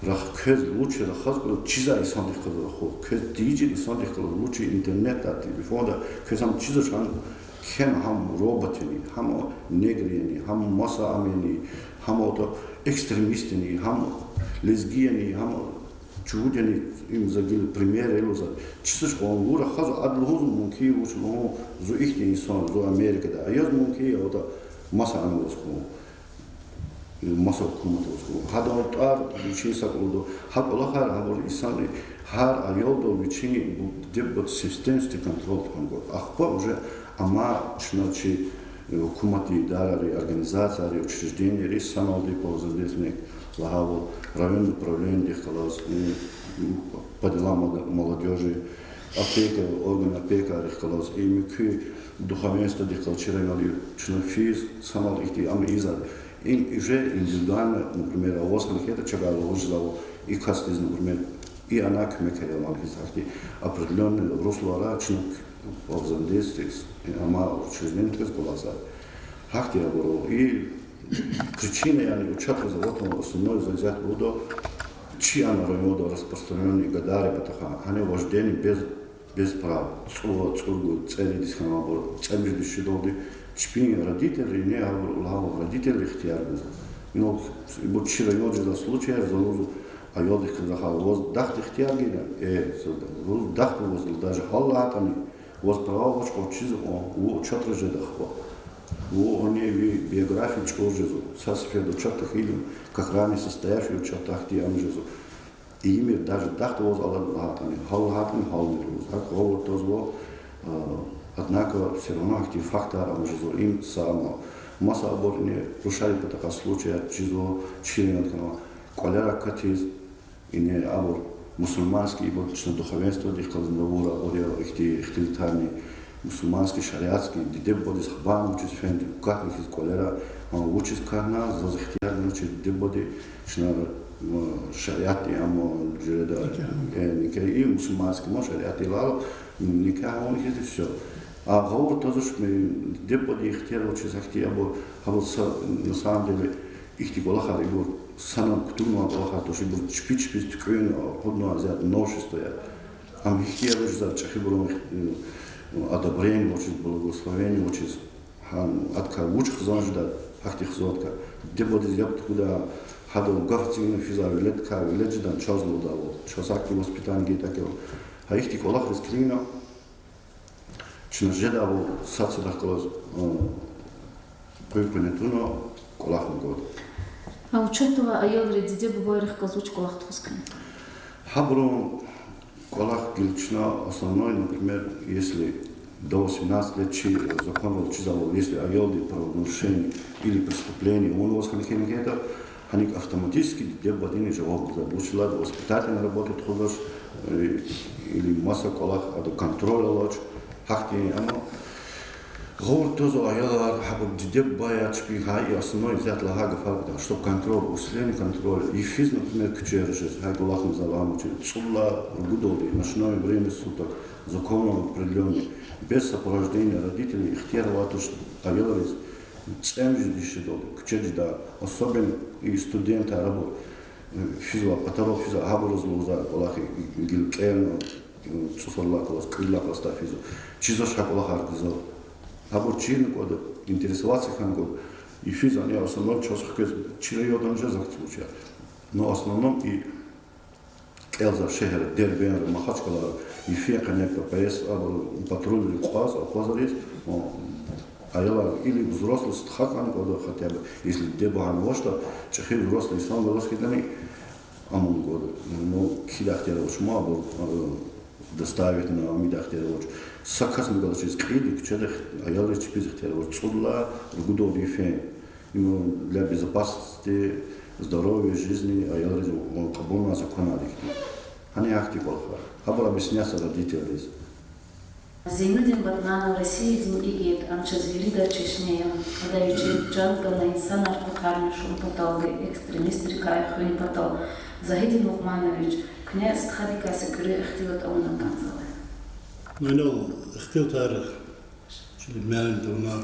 рах-, квез лучше рахаз кӀанзава чизвай инсандихъ галаз рахух, квез тийижир инсандихъ галаз лучше интернетда, телефонда, квез ам чизвач, гьам кхьена гьам робот яни, гьам негр яни, гьам маса ам яни, гьам ото экстремист яни, гьам лезги яни, гьам чувуд яни, им за гила пример я лугьузвайди. Чизвач кьван, вуна рахазва, ада лугьузва мумкин я вуч лугьун, зун ихьтин инсан, зун Америкада, аяз мумкин я ада маса ана аваз хьун, маса гьукумат аваз хьун. Гьадан тӀвар вичин са кӀвалда. Гьа кӀвалахар, гьабур инсанри, гьар аялдал вичин бу-, диде-бубадин системный контроль тухун кӀанда. Ахпа уже амма чна чи, э, гьукуматдин идарайри, организацийри, учрежденийри саналди, по возрасту лагьайвал, районный управленидихъ галаз, и, по делам молод-, молодёжи, опека, орган опекайрихъ галаз, и муькуь духовенстводихъ галаз чи районда чна физ, санал ихьтин ам ийизвайди. Им уже индивидуально, например, аваз хьана хьайитӀа чавай лугьуз жезвайвал, и касдиз, например, и ана куьмек ая лагьана хьиз, гьахьтин определённый руслара чна, по взаимодействию с, амай учреждениедихъ галаз кӀвалахзава. Гьахьтин абуру. И причина, яни, учётра за ватун основной за исятда лугьуда, чи ана районда распространённый гадайрин патахъай, гьана вождение без, без прав. ЦӀу-, цӀуругуд, цӀерид йис хьанвайбур, цӀемуьжуьд йис чидалди, чпин родительри, яни, абур лагьайвал, родительри ихтияр гузва. Инал, ибур чи районда жезвай случаяр я, за лугьузва, аялдихъ галаз рахай, ваз дахда ихтияр гайила, э, за лугьузва, дахда ваз, даже гьал лагьайтӀани, ваз права авач кьван чиз кьван, вун учётра жеда ахпа. Вун, яни, ви биография чӀур жезва, са сеферда учётда хьайила, как равно состоявшийся учётда, ахьтин ам жезва. Ийимир, даже дахда ваз алад лагьайтӀани, гьал лагьайтӀани, гьалмир лугьуз. ГьакӀ гъавурда тазва, а, однако всё равно ахьтин фактар ам жезва, им са ама. Масабур, яни, рушарин патахъай случаяр чизва, чи районда хьанва, кӀвалера акатиз, яни, абур мусульманский, ибур чна духовенстводихъ галаз авур абур я ихьтин ихтилатарни, мусульманский, шариатский, диде-бубадиз хабар авачиз фенди катна хьиз кӀвалера, а, вучиз катна, заз ихтияр гана чи диде-бубади, чна, м, шариатдин ам жуьреда, э, никягь, и мусульманский ма шариатдилай, никягь авуна хьиз, и всё. А гъавурда тазвач, м, диде-бубадин ихтияр авачиз гьахьтин абур, гьабур са, на самом деле, ихьтин кӀвалахар ибур санал кутунвай кӀвалахар туш, ибур чпи чпиз туькӀуьрна, акъудна зи новшество я. Ам ихьтин я, за чӀехибурун, м, одобрение авачиз, благословение авачиз, гьа, адакай вуч хизан жеда, гьахьтин хизандикай. Диде-бубадиз яб тукӀвада, гьадал гаф эцигна физвай веледдикай, велед жедан чаз лугьудайвал, чаз ахьтин воспитание гайитӀа кӀела. Гьа ихьтин кӀвалахриз килигна, чна жедайвал сад-садахъ галаз, э, къуьн-къуьне туна кӀвалахна кӀанда. А учётда авай аялри диде-бубайрихъ галаз вуч кӀвалах тухуз хьана? Гьабурун кӀвалах гила чна основной, например, если до восемнадцати лет чи законрал чизвайвал, если аялди правонарушение или преступление авунваз хьана хьайитӀа, Гьаник автоматически диде-бубадини жаваб гузва. Вучиз лагьайтӀа воспитательная работа тухузвач, э, или маса кӀвалах ада контроль авач. Гьахьтин, амма гъавурда твазва аялар, гьабур диде-бубаяр чпи, гьа и основной исятда лагьай гафар кӀанда, чтоб контроль, усиление контроля. Йифиз, например, куьчеяр жез, гьа кӀвалахни за лагьаначир, цӀудлай ругудалди, ночное время суток, законом определённый, без сопровождения родителей ихтияр авайди туш аялриз цӀемуьжуьд йис жедалди куьче жедай, особенно и студентар, абур, э, физва, патарал физва, гьабуруз лугьузва кӀвалах, гила кӀелна, э, цӀусад лагьай класс, кӀуьд лагьай классдай физва. Чизвач гьа кӀвалахар гзаф. Гьабур чирна кӀанда, интересоваться хьана кӀанда. Йифиз ана основной чаз хквез, чи районда жезва случай. Но основном и кӀелзава шегьерра, Дербентда, Махачкъалада, йифен къене П П С абуру патрульный кьаз, акъвазариз, о, аялар или взрослый стха хьана кӀанда хотя бы, если диде-буба авачтӀа, чӀехи взрослый инсан галаз хьайитӀани, амун кӀанда. Ну, кхьидай ихтияр авач, ма абур, э, доставить авуна, ам ийидай ихтияр авач. Са касни галачиз кьейиди куьчеда аялриз чпиз ихтияр авач. ЦӀудлай ругудалди йифен. Им для безопасности, здоровья, жизни аялриз кьабулнавай законар ихьтин. Гьана гьахьтин кӀвалахар. Гьабур объяснятьзава родительриз. Зейнудин Батманов Россиядин игит, ам чаз вирида чешне я. Ада вичин чан гана инсанар къутармишун паталди, экстремистрикай хуьн патал. Загьидин Лукьманович, куьне стхадикай са куьруь ихтилат авуна кӀанзавай? Инал ихтилатар, чи муаллимди авуна,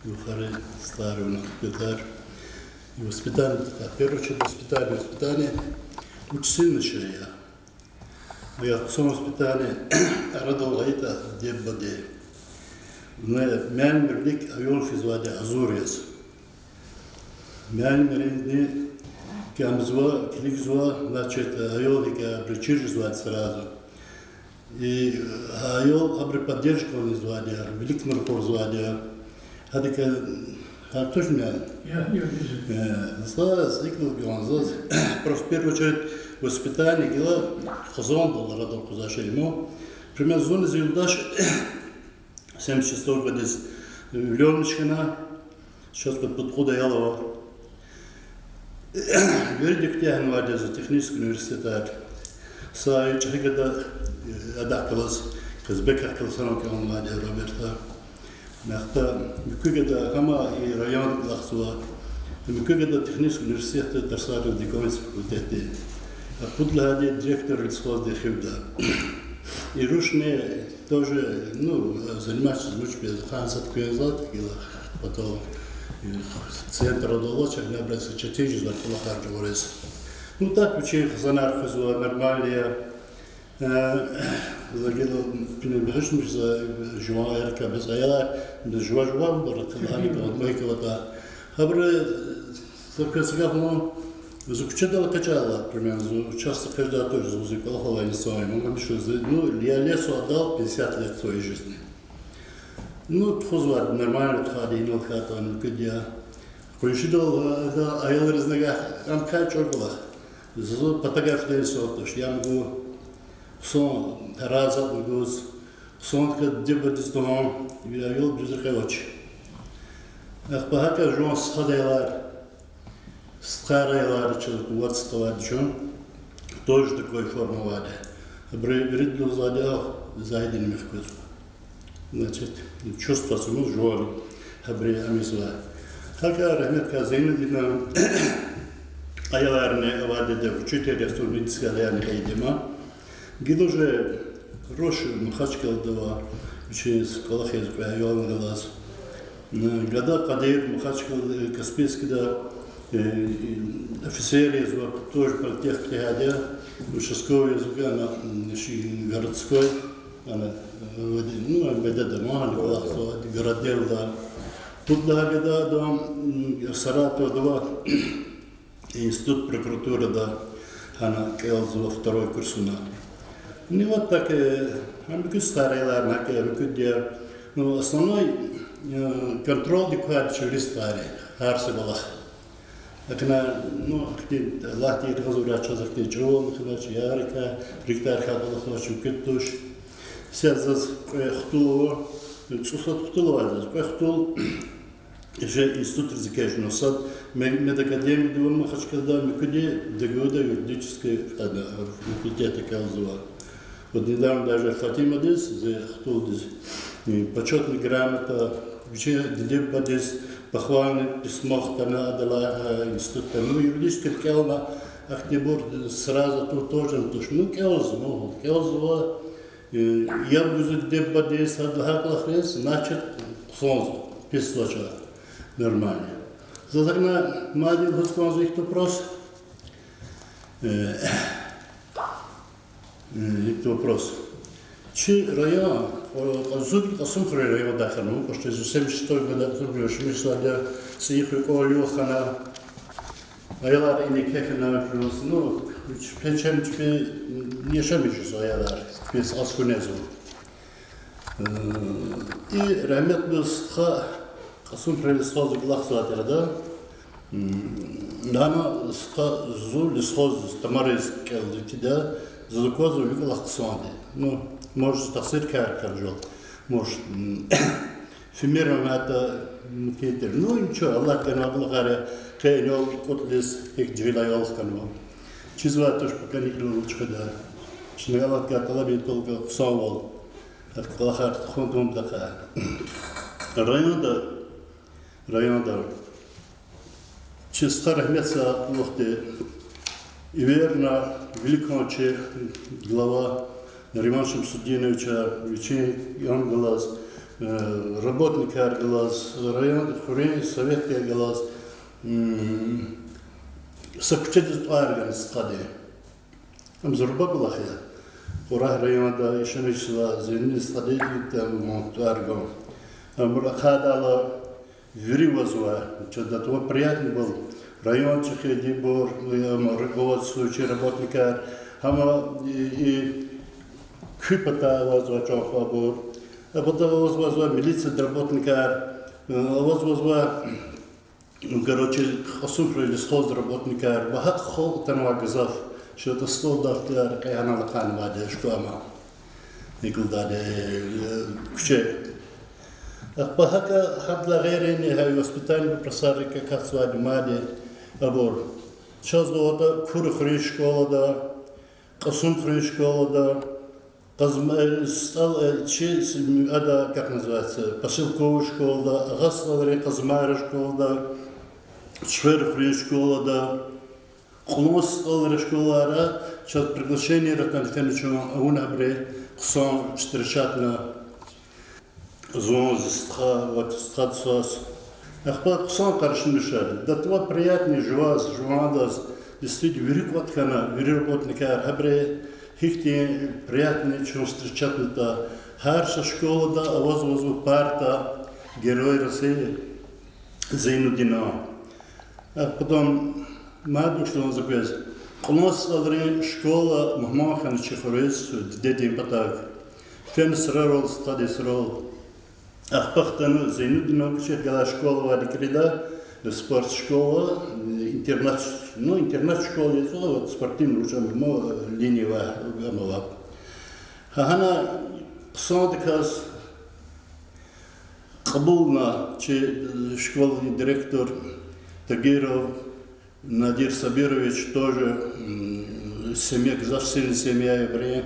юкъуз стхайри авуна ихтилатар. И воспитание, в первую очередь, воспитание, воспитание, вуч сильный шей я. Ва я хъсан воспитание арадал гъайитӀа диде-бубади. Муаллимрин вилик аюн физвайди гьазур яз. Муаллимрини кӀелзава, килигзава, значит, аял гьикӀ абуру чир жезвайди сразу. И аял абуру поддержка ийизвайди я, виликна ракъурзавайди я. Гьадакай, гьар тушни я. Э, заз икӀ лугьун, заз, просто в первую очередь воспитание гила хизандал арадал къвезвай шей я. Пример, зунни зи юлдаш семьдесят шестого годиз влённый хьана, сейчас пуд-, пудкъад аял ава. Вирида куьтягьнавайди я технический университетар. Са чӀехи гада, э, адахъ галаз, Казбекахъ галаз санал кӀелнавайди я Роберта. Ахпа муькуь гада гьам и райондал алахъзава. Муькуь гада технический университетда тарсар гуз, экономический факультетда. А пуд лагьайди директор лесхозвайди хуьда. И рушни тоже, ну, заниматься змучпез, хан сад квензавайди гила, потом, э, центрдал алачир, набраться четин жезва кӀвалахар жагъуриз. Ну, так, вичин хизанар хуьзва, нормально я. Э, за гила, пинебежмиш за, жуван эрикай бес аялар, бес жува-жуван бара, калгьани каватӀа, май каватӀа. Гьабуру, э, за квез гаф лагьана, зун куьчедал экъечӀайла, примерно, зун часто экъечӀдай туш, зун зи кӀвалахал алай инсан я, ман гьамиша зи, ну, я лесу отдал пятьдесят лет своей жизни. Ну, тухузвайди, нормально тухвайди, инал хьайитӀани муькуьди я. Къуншидал, э, да, аялриз нагагь, ам кай чӀуру кӀвалах. Заз патав гаф лагьай инсан туш, я мугу, хъсан тарази гуз, хъсан хьайитӀа диде-бубадиз тугьун, я аял дуьз рекье авач. Ахпа гьакӀа жуван стхадин аялар, стхайрин аялар, чаз къуват ставайди чун, тоже такой форма авайди. Абуру вирида лугьузвайди я, Загьидин михкузва. Значит, чувствовать авуна жуван гьабури амизва. ГьакӀа рагьметлу Зейнудина аяларни авайди я, учитель я, студенческий аяларни къейд я ман. Гила уже руш Махачкъалада ава, вичиз кӀвалахиз кьве аял галаз. Гада Къадир Махачкъала, Каспийскда, э, офицер язва, тоже политех кьегьайди я, участковый язва, ана, м, городской, ана, э, ну, М В Д-да, ма гьана кӀвалахзава, городдела. Пуд лагьай гада, м, Саратовда ава, институт прокуратурада, гьана кӀелзава второй курсуна. Ну, вот так, э, гьам муькуь стхайрин аялар, гьакӀ муькуьди я. Ну, основной, э, контрольдик квайди чилистрай, гьар са кӀвалах. Ахпа, ну, ахпа лагьай тир гъазурачаз ахпа чӀуру хьанач, ярикай, рикӀтайрикай кӀвалахзавач, муькуьди туш. Исятда заз кьве хтул ава, цӀусад хтул ава заз, кьве хтул Жи институтриз экечӀна сад, ме-, медакадемиядиз ава Махачкалада, муькуьди ДГУ-да юридический, э, факультетда кӀелзава. Вот недавно даже Фатимадиз, зи хтулдиз, э, почётный грамота, вичин диде-бубадиз похвальный письмо хтана, адалай, э, институтда. Ну, юридическийда кӀелна, ахьтинбур сразу туш, тоже туш. Ну, кӀелзава, ну, кӀелзава, э, яб гузва диде-бубадиз, сад лагьай кӀвалахриз, значит, хъсанзава, писвач. Нормально. Заз акӀ мад лугьуз кӀанзава ихьтин вопрос. Э, э, ихьтин вопрос. Чи район, э, зун Кьасумхуьруьн райондай хьана, почти зун семьдесят шестой года Кьасумхуьруьн яшамиш жезвайди я, цӀийи хуьр кӀвал-югъ хьана, аялар ина-куьне хьана, ну, вич печен чпи яшамиш жезва аялар, пис ас хьунезва. Э, и рагьметлу стха Кьасумхуьруьн лесхоз виликӀ лагьзавай тир ада. М, ана стха зун лесхоз тамариз кӀелдай тир ада, заз аквазва виликӀ хъсанди. Ну, может, тахсиркар хьана жувал, может, м, фимир ва мята мумкин тир. Ну, ничего, Аллагьди ганвай кӀвалахар я, къе инал кӀутӀ йис гьикӀ жегьил аялар хьанва. Чизвай туш, пока никлюн чкада. Чна Аллагьдикай тӀалаб ийин только хъсанвал. Ахьтин кӀвалахар тухун тунватӀа. Районда, районда чи стха рагьметзавай вахтунда эверна виликан чи глава Нариман Шамсудиновича, вичин янг галаз, э, работникар галаз, район, хуьруьн советдин галаз, м, са куьчедиз тӀвар гана стхади. Ам зурба кӀвалах я. Кьурагь районда яшамиш жезвай Зейнудин стхади тӀвар гана. Абур ахъайдайла вири вазва, чаз до того приятный был. Район чӀехи, дибур, ам руководствующий работникар, гьама и, и куь патай авазва чан хвабур. А патай авазва милициядин работникар, э, авазва, ну, короче, Кьасумхуьруьн лесхоздин работникар, багьа халкь атанвай гзаф, шатӀа столдахтияр кьегьал алакьнавайди школа ама. Николай, э, куьче. Ахпа гьакӀа гьадалай гъейри гьа воспитание вопросар акатзавайди мад я абур. Чаз гъаватӀа Куьрехуьруьн школада, Кьасумхуьруьн школада, Къазма-, э, стӀал-, э, чи с-, м, ада, как называется, поселковый школада, Агъа СтӀалрин Къазмайрин школада, Чуьхверхуьруьн школада, Кьулан СтӀалрин школайра чаз приглашениеяр атана фена чун, авуна абуру хъсан встречатьна. Зун, зи стха, вот, стхадиз свас. Ахпа хъсан къаршиламишар. До того приятный жуваз, жувандаз, действительно, вири кӀватӀ хьана, вири работникар, гьабуру гьихьтин приятный чун встречатьнатӀа. Гьар са школада аваз-авазва парта Герой России Зейнудинан. А потом мад вуч лугьун за квез. Кьулан СтӀалрин школа мугьман хьана чи хуьруьз, дидедин патав. Фена сурарал, стхадин сурарал. Ахпа хтана Зейнудинан куьчехъ галай школа авайди икӀ я, спортшкола, интернат, ну, интернат школа яз, вот, спортивный, вуч ама, линия авай, ама авай. Гьа, гьана хъсандаказ кьабулна чи школадин директор Тагиров Надир Сабирович, тоже, м, семья, гзаф сильный семья я абурун,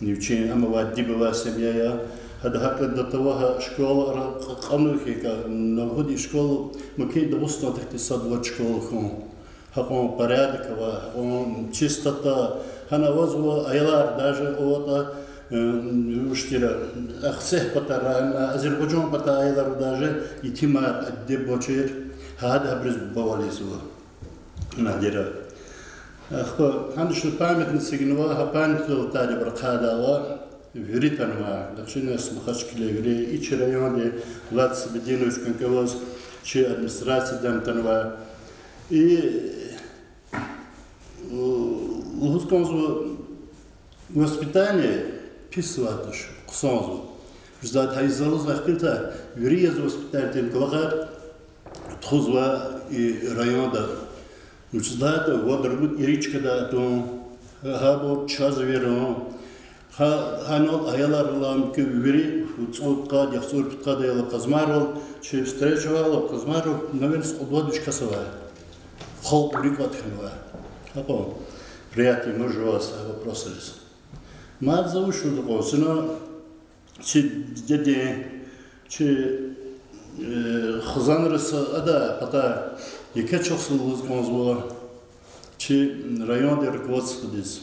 вичин ама авай, диба авай семья я. Гьада гьакӀ до того гьа школа ара кь-, кьуна хьайитӀа, на вугьуди школа, мумкин, Дагъустандихъ сад-вад школа хьун. Гьакьван порядок авай, гьакьван чистота, гьана авазва аялар даже аватӀа, э, вуч тир, Ахцегь патара, Азербайжан патарин аялар даже, итимар, адет авачир, гьада гьабуруз бубавал ийизва. Надира. Ахпа гьана чна памятник эцигнава, гьа памятникдал атайбур ахъайдайла, вири атанва, Дагъустандин, Махачкъалада вири, и чи райондин Влад Сабединович Канкаваз, чи администрациядани атанва. И, э, лугьуз кӀанзава, воспитание писвай туш, хъсанзава. Жузад гьа и залуз ахпилта вири яз воспитание тир кӀвалахар тухузва и районда. Вучиз лагьайтӀа вад-ругуд ирид чкадай атун, гьабур чаз эверун, Гьа, гьанал аялар ала, муькуь вири цӀуд-пудкъад, яхцӀур-пудкъад аялар Къазмайрал, чи встреча авайла, Къазмайрал, наверное, кьуд-вад виш кас авай. Халкь вири кӀватӀ хьанвай. Акьван, приятие муж аваз, а вопросриз. Мад за вуч лугьуда кьван, зун чи дидедин, чи, э, хизанриз ада патай еке чухсагъул лугьуз кӀанзава чи райондин руководстводиз.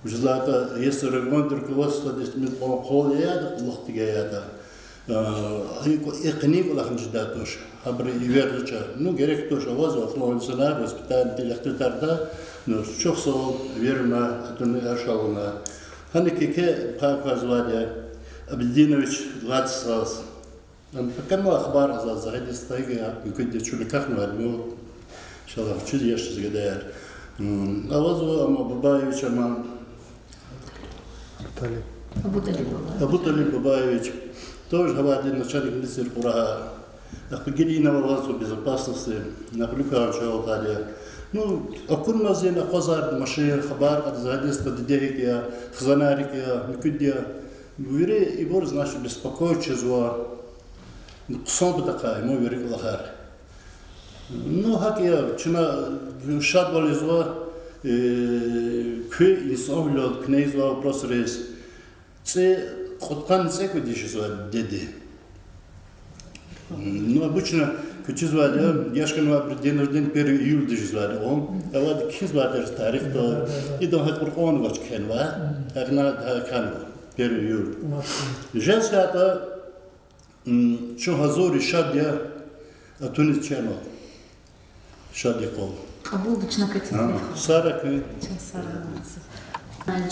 Вучиз лагьайтӀа, если райондин руководстводиз мад кьван къвал яятӀа, кьулухъ тик яятӀа, э, и кӀва-, и къенин кӀвалахни жедай туш, гьабуру эверзавач. Ну, герек туш, авазва флан инсанар, воспитание тир ихтилатарда, ну, чухсагъул, эверна, атуна ашална. Гьана кеке пай квазвайди я, Абдинович Лацсаз. Ам пакамал ахбар аза загьидиз тайги я, муькуьди чуьлакахнавайди, ну, иншаллагь, чиз яшиз гадаяр. М, авазва ама Бабаевич, ама Абуталиб. Абуталиб Бабаевич. Тоже гьавайди начальник милиции Кьурагьа. Ахпа гила ина авазва безопасности, нахликан чавалкъади. Ну, акунмазин акъвазарда машин, хабар кьада, загьидиз тайди, диде гьикӀ я, хизанар гьикӀ я, муькуьди я. Вири ибур, значит, беспокоить жезва. Хъсан патахъай, ма вири кӀвалахар. Ну, гьакӀ я, чна шадвал ийизва, э, куь инсанвилелди куьне ийизвай вопросриз. ЦӀи, кьудкъанни цӀекӀуьд йис жезвайди я дидеди. Ну, обычно куь чизвайди я, яшканвайбуру день рождения первого июля жезвайди я. Авайди кхьизвайди я тарихда. Идан гьакӀ Къуръан авач кхьенвай. ГьакӀна гьакӀ хьанва, первого июля. Жез хьайитӀа, м, чун гьазур я, шад я, атуниз чна шад я кьван. Кьабулда чна квез. Сара куьн. Чан Сара.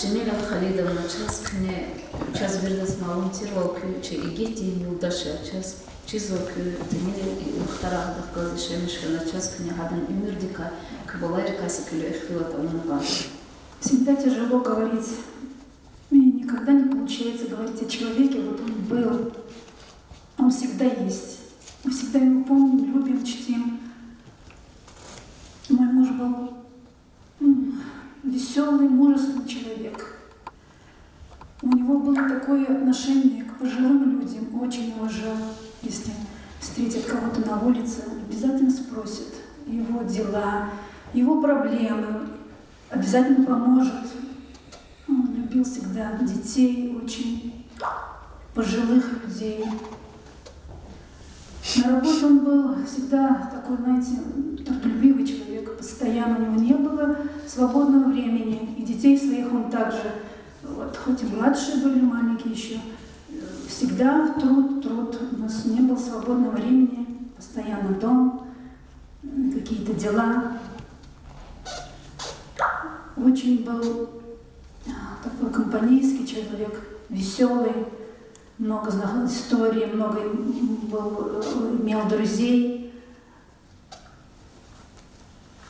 Жемила Халидовна, чаз куьне, чаз виридаз малум тирвал, куь чи игитдин юлдаш я, чаз чизва куь тӀимил вахтара гьадахъ галаз яшамиш хьана, чаз куьне гьадан уьмуьрдикай, куь балайрикай са куьлуь ихтилат авуна кӀанда. Всегда тяжело говорить. Мне никогда не получается говорить о человеке, вот он был, он всегда есть. Мы всегда его помним, любим, чтим. Мой муж был, м, весёлый, мужественный человек. У него было такое отношение к пожилым людям, очень уважал. Если встретит кого-то на улице, обязательно спросит его дела, его проблемы, обязательно поможет. Он любил всегда детей очень, пожилых людей. На работе он был всегда такой, знаете, трудолюбивый человек, постоянно у него не было свободного времени, и детей своих он также, вот, хоть и младшие были, маленькие ещё, э, всегда труд, труд, у нас не было свободного времени, постоянно дом, э, какие-то дела. Очень был, а, такой компанейский человек, весёлый, много знал истории, много, м, был, э, имел друзей.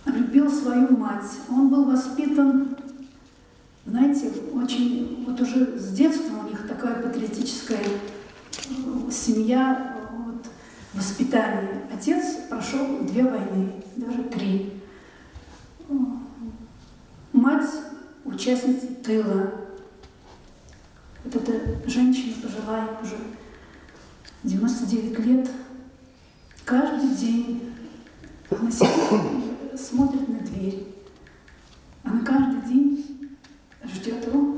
Любил свою мать. Он был воспитан, знаете, очень, вот уже с детства у них такая патриотическая, э, семья, э, вот, воспитание. Отец прошёл две войны, даже три. Мать участница тыла. Вот эта женщина пожилая, уже девяносто девять лет. Каждый день она сидит и смотрит на дверь. Она каждый день ждёт его.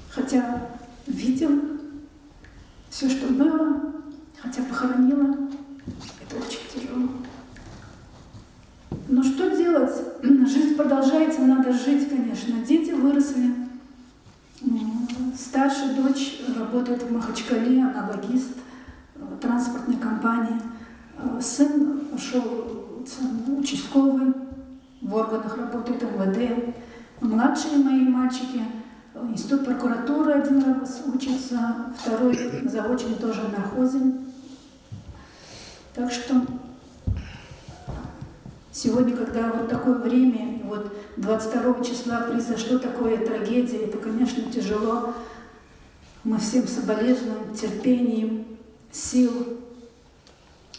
Хотя видела всё, что было, хотя похоронила. Это очень тяжело. Но что делать? Жизнь продолжается, надо жить, конечно. Дети выросли. М, старшая дочь работает в Махачкале, она логист, э, транспортной компании. Э, сын ушёл, сын участковый, в органах работает, МВД. Младшие мои мальчики, э, институт прокуратуры, один раз учится, второй заочно тоже в нархозе. Так что сегодня, когда вот такое время, и вот двадцать второго числа произошло такое трагедия, это, конечно, тяжело. Мы всем соболезнуем, терпения, сил,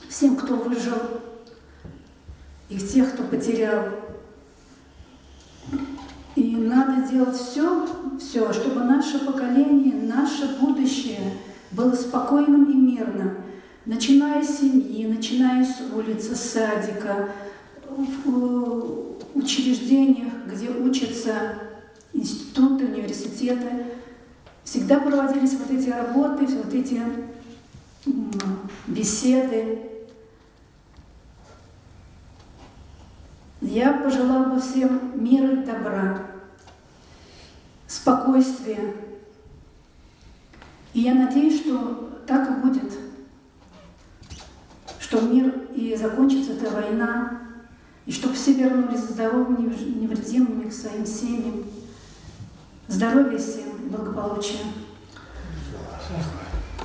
всем, кто выжил, и тех, кто потерял. И Надо делать все, все, чтобы наше поколение, наше будущее было спокойным и мирным, начиная с семьи, начиная с улицы, с садика, в, э, учреждениях, где учатся институты, университеты, всегда проводились вот эти работы, вот эти, м, беседы. Я пожелала бы всем мира и добра, спокойствия. И я надеюсь, что так и будет, что мир и закончится эта война, и чтоб все вернулись здоровыми, невредимыми к своим семьям. Здоровья всем и благополучия.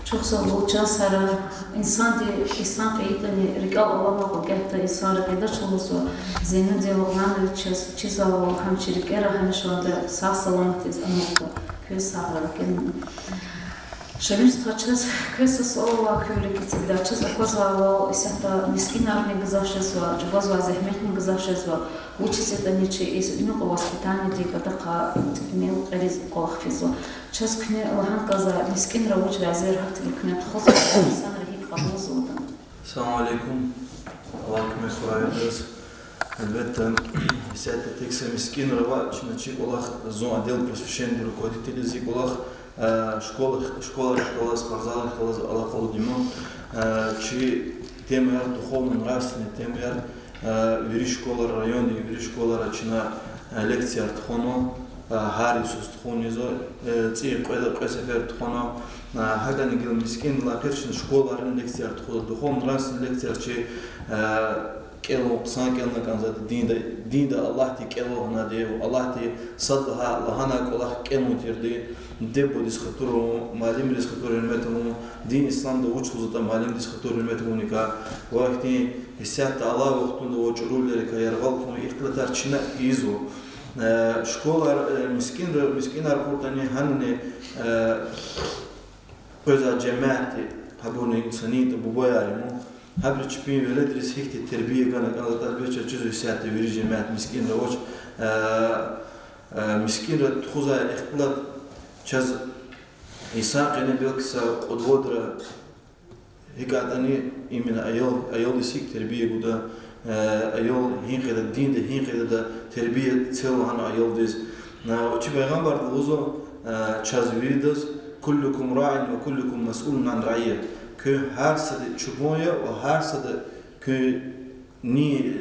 Чухсагъул, чан сагърай. Инсанди, инсан кьейитӀани, рикӀел аламай кьван кӀвалах инсанри кьедач лугьузва. Зейнудин лагьана чаз, чизвайвал, гьам чи рикӀера гьамиша ванда сагъ-саламатдиз амукьда. Квез сагърай, куьн. Шамил стха, чаз квез са суал ава, куь вилик эцигда. Чаз аквазвайвал, исятда мискӀинарни гзаф жезва, чӀугвазвай зегьметни гзаф жезва. Вучиз ятӀани чи и са уьнуьгъ воспитаниедин патахъай цӀикьвед кьилиз кӀвалах физва. Чаз куьне лагьана кӀанзава, мискӀинра вуч везир гьахьтинди куьне тухузва, инсанри гьикӀ кьабулзаватӀа. Салам алейкум. Аллагь куьмек хьурай адаз. Гьелбетда, исятда тек са мискӀинра ваъ, чна чи кӀвалах, зун отдел просвещения руководитель я, зи кӀвалах, э, школа, школайрихъ галаз, спортзалрихъ галаз алакъалуди я, э, чи темаяр, духовно-нравственный темаяр, э, вири школара, райондин вири школара чна, э, лекцияр тухванва, э, гьар йисуз тухун ийизва, э, цӀийи кьве, кьве сефер тухванва, э, гьакӀни гила мискӀиндилай эхир чна школайрани лекцияр тухузва, духовно-нравственный лекцияр чи, э, кӀелун, хъсан кӀелна кӀанзавайди динда, динда Аллагьди кӀелун гьанайди, Аллагьди сад лагьай, лагьанай кӀвалах кӀелун тирди, диде-бубадиз хатур авун, муаллимриз хатур гьуьрмет авун, дин исламда вуч лугьузватӀа муаллимдиз хатур гьуьрмет авуникай, ва ихьтин исятда алай вахтунда авай чӀурувилерикай яргъал хьун ихтилатар чна ийизва. Э, школайр, э, мискӀинра, мискӀинар акъуддани гьанани, э, къвезвай жемятди, гьабурни цӀийитӀа бубаяр я, гьабуру чпин веледриз гьихьтин тербия гана кӀанзаватӀа, гьабур чаз чизва исятда вири жемят мискӀинра авач, э, э, мискӀинра тухузвай ихтилат чаз инсан къене белки са кьуд-вадра гьикӀ ятӀани именно аял, аялдиз гьикӀ тербия гуда, э, аял гьин къайдада, динда гьин къайдада тербия це лагьана аялдиз. Э, чи Пайгъамбарди лугьузва, э, чаз виридаз: كلكم راع وكلكم مسؤول عن رعيته. Куьн гьар сада чубан я ва гьар сада куьн ни,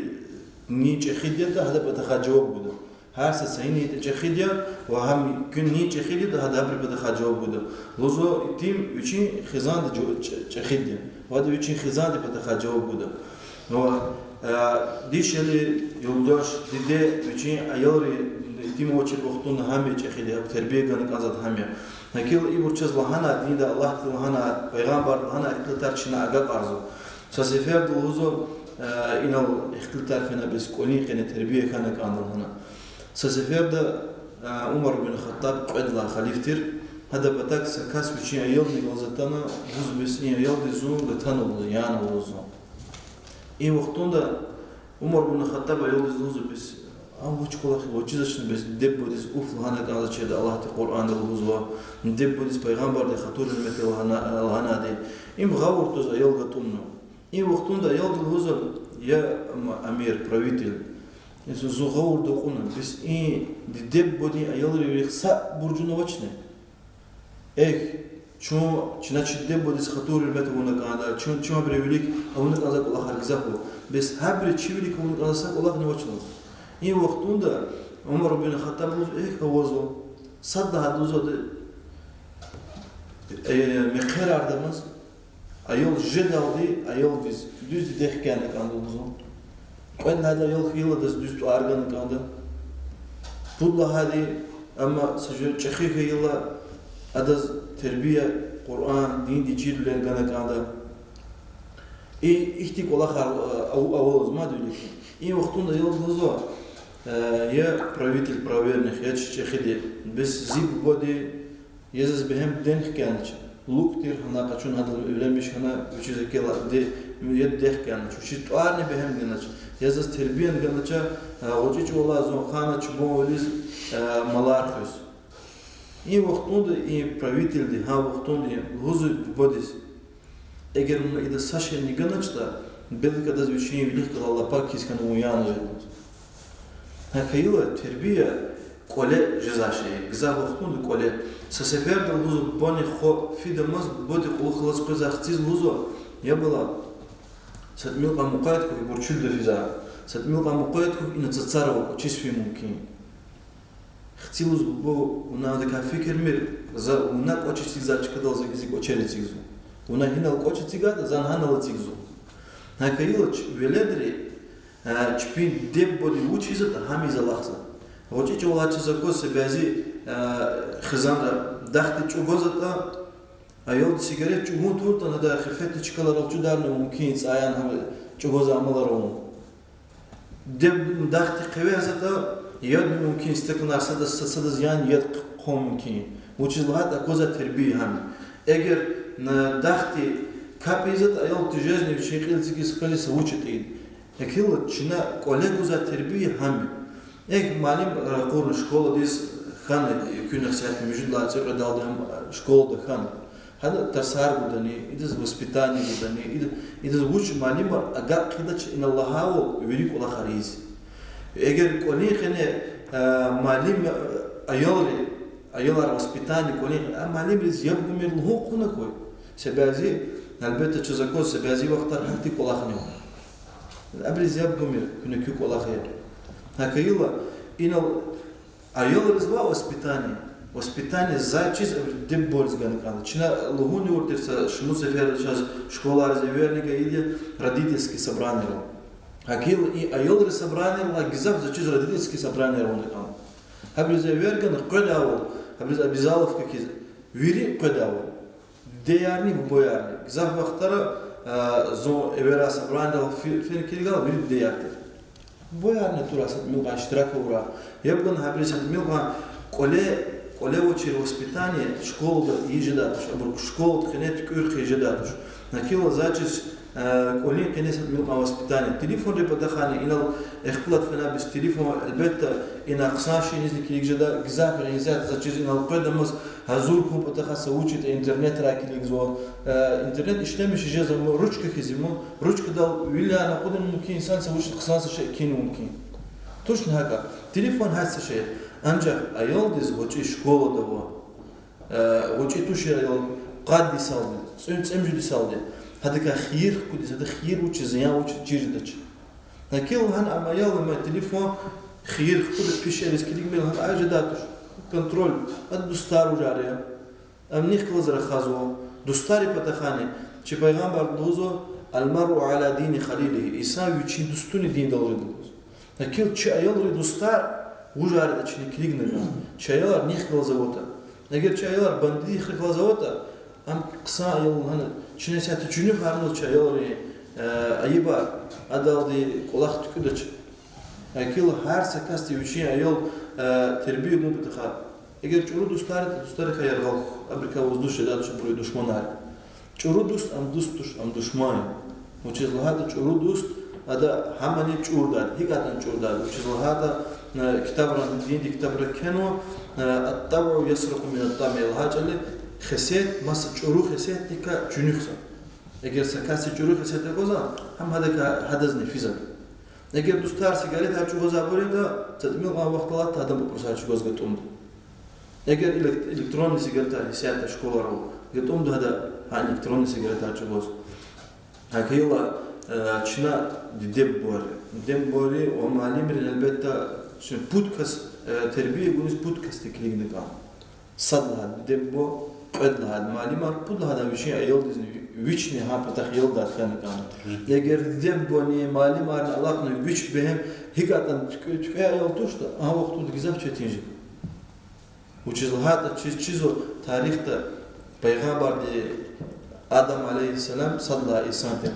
ни чӀехиди ятӀа, гьадан патахъай жаваб гуда. Гьар сад са гьина ятӀа чӀехиди я, ва гьам куьн ни чӀехиди ятӀа, гьада гьабурун патахъай жаваб гуда. Лугьузва, итим вичин хизанда жа-, чӀе-, чӀехиди я, ва ада вичин хизандин патахъай жаваб гуда. Ва, э, дишегьли, юлдаш, диде вичин аялри итим авачир вахтунда гьам я чӀехиди, гьабур тербия гана кӀанзавайди гьам я. ГьакӀ хьайила ибур чаз лагьанай динда, Аллагьди лагьанай, Пайгъамбарди лагьанай ихтилатар чна агакьарзава. Са сеферда лугьузва, э, инал ихтилатар фена бес кӀвалин къене тербия хьана кӀанда лагьана. Са сеферда, э, Умар бин Хаттаб кьвед лагьай халиф тир, гьадан патав са кас вичин аялни галаз атана, лугьуз бес и аялдиз зун гатанва лугьуз, янва лугьуз зун. И вахтунда Умар бин Хаттаб аялдиз лугьузва бес, а вуч кӀвалах я, вучиз чна бес диде-бубадиз уф лагьана кӀанзавачирди Аллагьди Къуръанда лугьузва, диде-бубадиз Пайгъамбарди хатур гьуьрмет ая лагьана-, лагьанайди. Им гъавурда аял гатӀунна. И вахтунда аялди лугьузва, я ам-, амир, правитель, зун гъавурда акьуна, бес и диде-бубадин аялрин вилик са буржун авачни? Эхь, чун, чна чи диде-бубадиз хатур гьуьрмет авуна кӀанда, чун, чун гьабурун вилик авуна кӀанзавай кӀвалахар гзаф ава. Бес гьабуру чи вилик авуна кӀанзавай са кӀвалахни авач лугьуз. И вахтунда Умар бин Хаттаб лугьуз, эхь, авазва. Сад лагьайди лугьузва, э, мехъерарда амаз, аял жедалди аялдиз дуьз диде хкяна кӀанда лугьузва. Кьвед лагьайди аял хьайила адаз дуьз тӀвар гана кӀанда. Пуд лагьайди, амма са жуьре чӀехи хьайила, адаз тербия, Къуръан, диндин чирвилер гана кӀанда. И ихьтин кӀвалахар, э, ав-, авалзамайди вилик. И вахтунда аялди лугьузва, э, я правитель праведных, я чи чӀехиди, бес зи бубади, я заз бегьем дидени хкянач. ЛукӀ тир, гьана къачуна гьадал эвленмиш хьана, вичиз акела диде, я дидехъ ганач, вичиз тӀварни бегьем ганач, я заз тербия ганач, а, гъвечӀи чӀавалай зун хьанач бунвилиз, а, малар хуьз. И вахтунда и правительди, гьа вахтунда лугьузва бубадиз: эгер вуна ида са шейни ганачтӀа, белки адаз вичин вилик галай лапа кхьиз хьана вун яна жеда. ГьакӀ хьайила тербия кӀвале жезвай шей я, гзаф вахтунда кӀвале. Са сеферда лугьузва бубани хва фидамаз, бубади кьулухъ галаз къвезвай хциз лугьузва: я бала, са тӀимил кьван мукъаят хьухь, ибур чуьлда физва, са тӀимил кьван мукъаят хьухь, ина цацар ава, кӀвачиз фин мумкин. Хци лугьуз: буба, вуна адакай фикирмир, за вуна кӀвач эцигзавай чкадал зи, зи кӀвачер эцигзава. Вуна гьинал кӀвач эцигайтӀа, зани гьанал эцигзава. ГьакӀ хьайила ч-, веледри, а, чпин диде-бубади вуч ийизватӀа, гьам ийиз алахъзава. ГъвечӀи чӀавалай чаз аквазва са бязи, а, хизанра, дахди чӀугвазватӀа, аялди сигарет чӀугун тавуртӀани, гьадан хифетдин чкалар алчударна мумкин я цӀаян гьам чӀугваз амалар авун. Диде-бубадин дахди хъивегьзаватӀа, ядни мумкин, стаканар садаз, са-, садаз яна яд хъ-, хъун мумкин. Вучиз лагьайтӀа аквазвай тербия гьам я. Эгер, на, дахди капӀ ийизватӀа, аял тежезни вичин кьил эцигиз хкажиз са вуч ятӀа ийида. ГьакӀ хьайила чна кӀвале гузвай тербия гьам я. Эхь, муаллим ракъурна школадиз хьана, куьн ихьтин муьжуьд лагьай цӀикьведалди ам школада хьана. Гьада тарсар гудани, идаз воспитание гудани, ида-, идаз вуч, муаллимар агакь хъийидач инал лагьайвал вири кӀвалахар ийиз. Эгер кӀвалин къене, а, муаллим, а, аялри, аялар воспитание кӀвалин, а муаллимриз яб гумир лугьун хъувуна хьуй. Са бязи, гьелбетда, чаз аквазва, са бязи вахтара гьахьтин кӀвалахни ава. Абуруз яб гумир, куьне куь кӀвалах я. ГьакӀ хьайила инал аялриз ва воспитание. Воспитание заз чиз абуру диде-бубайриз гана кӀанда. Чна лугьун авур тир са шумуд сеферда чаз школайриз эверни гайиди я родительский собраниеяр. ГьакӀ хьайила и аялрин собраниелай гзаф заз чиз родительский собраниеяр авуна кӀанда. Гьабуруз эвер гана къведайвал, гьабуруз обязаловка хьиз, вири къведайвал. Дидеярни, бубаярни. Гзаф вахтара, а, зун эверай собраниедал фи-, фена килигайла вири дидеяр тир. Бубаярни турай са тӀимил кьван иштирак авурай. Яб гана гьабуруз са тӀимил кьван кӀвале, кӀвале авачир воспитание школада ийиз жедай туш, абур школадин къене туькӀуьр хъийиз жедай туш. ГьакӀ хьайила заз чиз, а, кӀвалин къене са тӀимил кьван воспитание. Телефонрин патахъайни инал ихтилат фена бес телефон, гьелбетда, ина хъсан шейинизни килигиз жеда, гзаф организация заз чиз инал къведамаз гьазур хьун патахъай са вуч ятӀа интернетрай килигзава. Э, интернет ишлемиш жезва, ручка хьиз я, ручкадал вил яна акъудун мумкин, инсан са вуч хъсан са шей кхьин мумкин. Тушни гьакӀа. Телефон гьа са шей. Анжах аялдиз гъвечӀи школада ава, э, гъвечӀи тушир аял, къад йисалди, цӀем-, цӀемуьжуьд йисалди, гьадакай хийир хкудиз, гьадан хийир вучиз, зиян вучиз чир жедач. ГьакӀ хьайила гьана ам аял, ам телефон, хийир хкуда пишериз килигмир, гьана жедай туш. Контроль. Ада дустар вужар я, ам нихъ галаз рахазва. Дустарин патахъайни чи пайгъамбарди лугьузва: المرء على دين خليله, инсан вичин дустунин диндал жеда лугьузва. ГьакӀ хьайила чи аялрин дустар вужар ятӀа чна килигна кӀанда, чи аялар нихъ галаз аватӀа. Эгер чи аялар бандитри хкведалди аватӀа, ам хъсан аял гьана, чна исятда чуьнуьхарнава чи аялрин, э, айибар, адалди кӀвалах туькӀуьдач. ГьакӀ хьайила гьар са касди вичин аял, э, тербия гун патахъай. Эгер чӀуру дустар ятӀа, дустарикай яргъал хьухь, абурукай ваз дуст жедай туш, абур душманар я. ЧӀуру дуст ам дуст туш, ам душман я. Вучиз лагьайтӀа чӀуру дуст, ада гьамани чӀурдай, гьикӀ ятӀани чӀурдай. Вучиз лагьайтӀа, э, ктабра, диндин ктабра кхьенва, э, الطبع يسرق من الطبع лагьай чӀал я, хесет маса чӀуру хесетдикай чуьнуьхзава. Эгер са касди чӀуру хесет аквазва, гьам гьадакай, гьадазни физва. Эгер дустар сигаретар чӀугвазвайбур ятӀа, са тӀимил кьван вахт алатда гьадан папӀрусар чӀугваз гатӀунда. Эгер элек-, электронный сигаретар исятда школайра ава, гатӀунда гьада гьа электронный сигаретар чӀугваз. ГьакӀ хьайила, э, чна диде-бубайри, диде-бубайри ва муаллимри, гьелбетда, чна пуд кас, э, тербия гуниз пуд касди килигна кӀанда. Сад лагьайди диде-буба, кьвед лагьайди муаллимар, пуд лагьайди вичин аялдизни, вични гьа патахъ ялдайди хьана кӀанда. Эгер диде-бубани, муаллимарни алахъна вич бегьем гьикӀ ятӀани туькӀвей, туькӀвей аял туштӀа, а вахтунда гзаф четин жеда. Вучиз лагьайтӀа чиз, чизва тарихда, пайгъамбарди, Адам عليه السلام, сад лагьай инсан тир,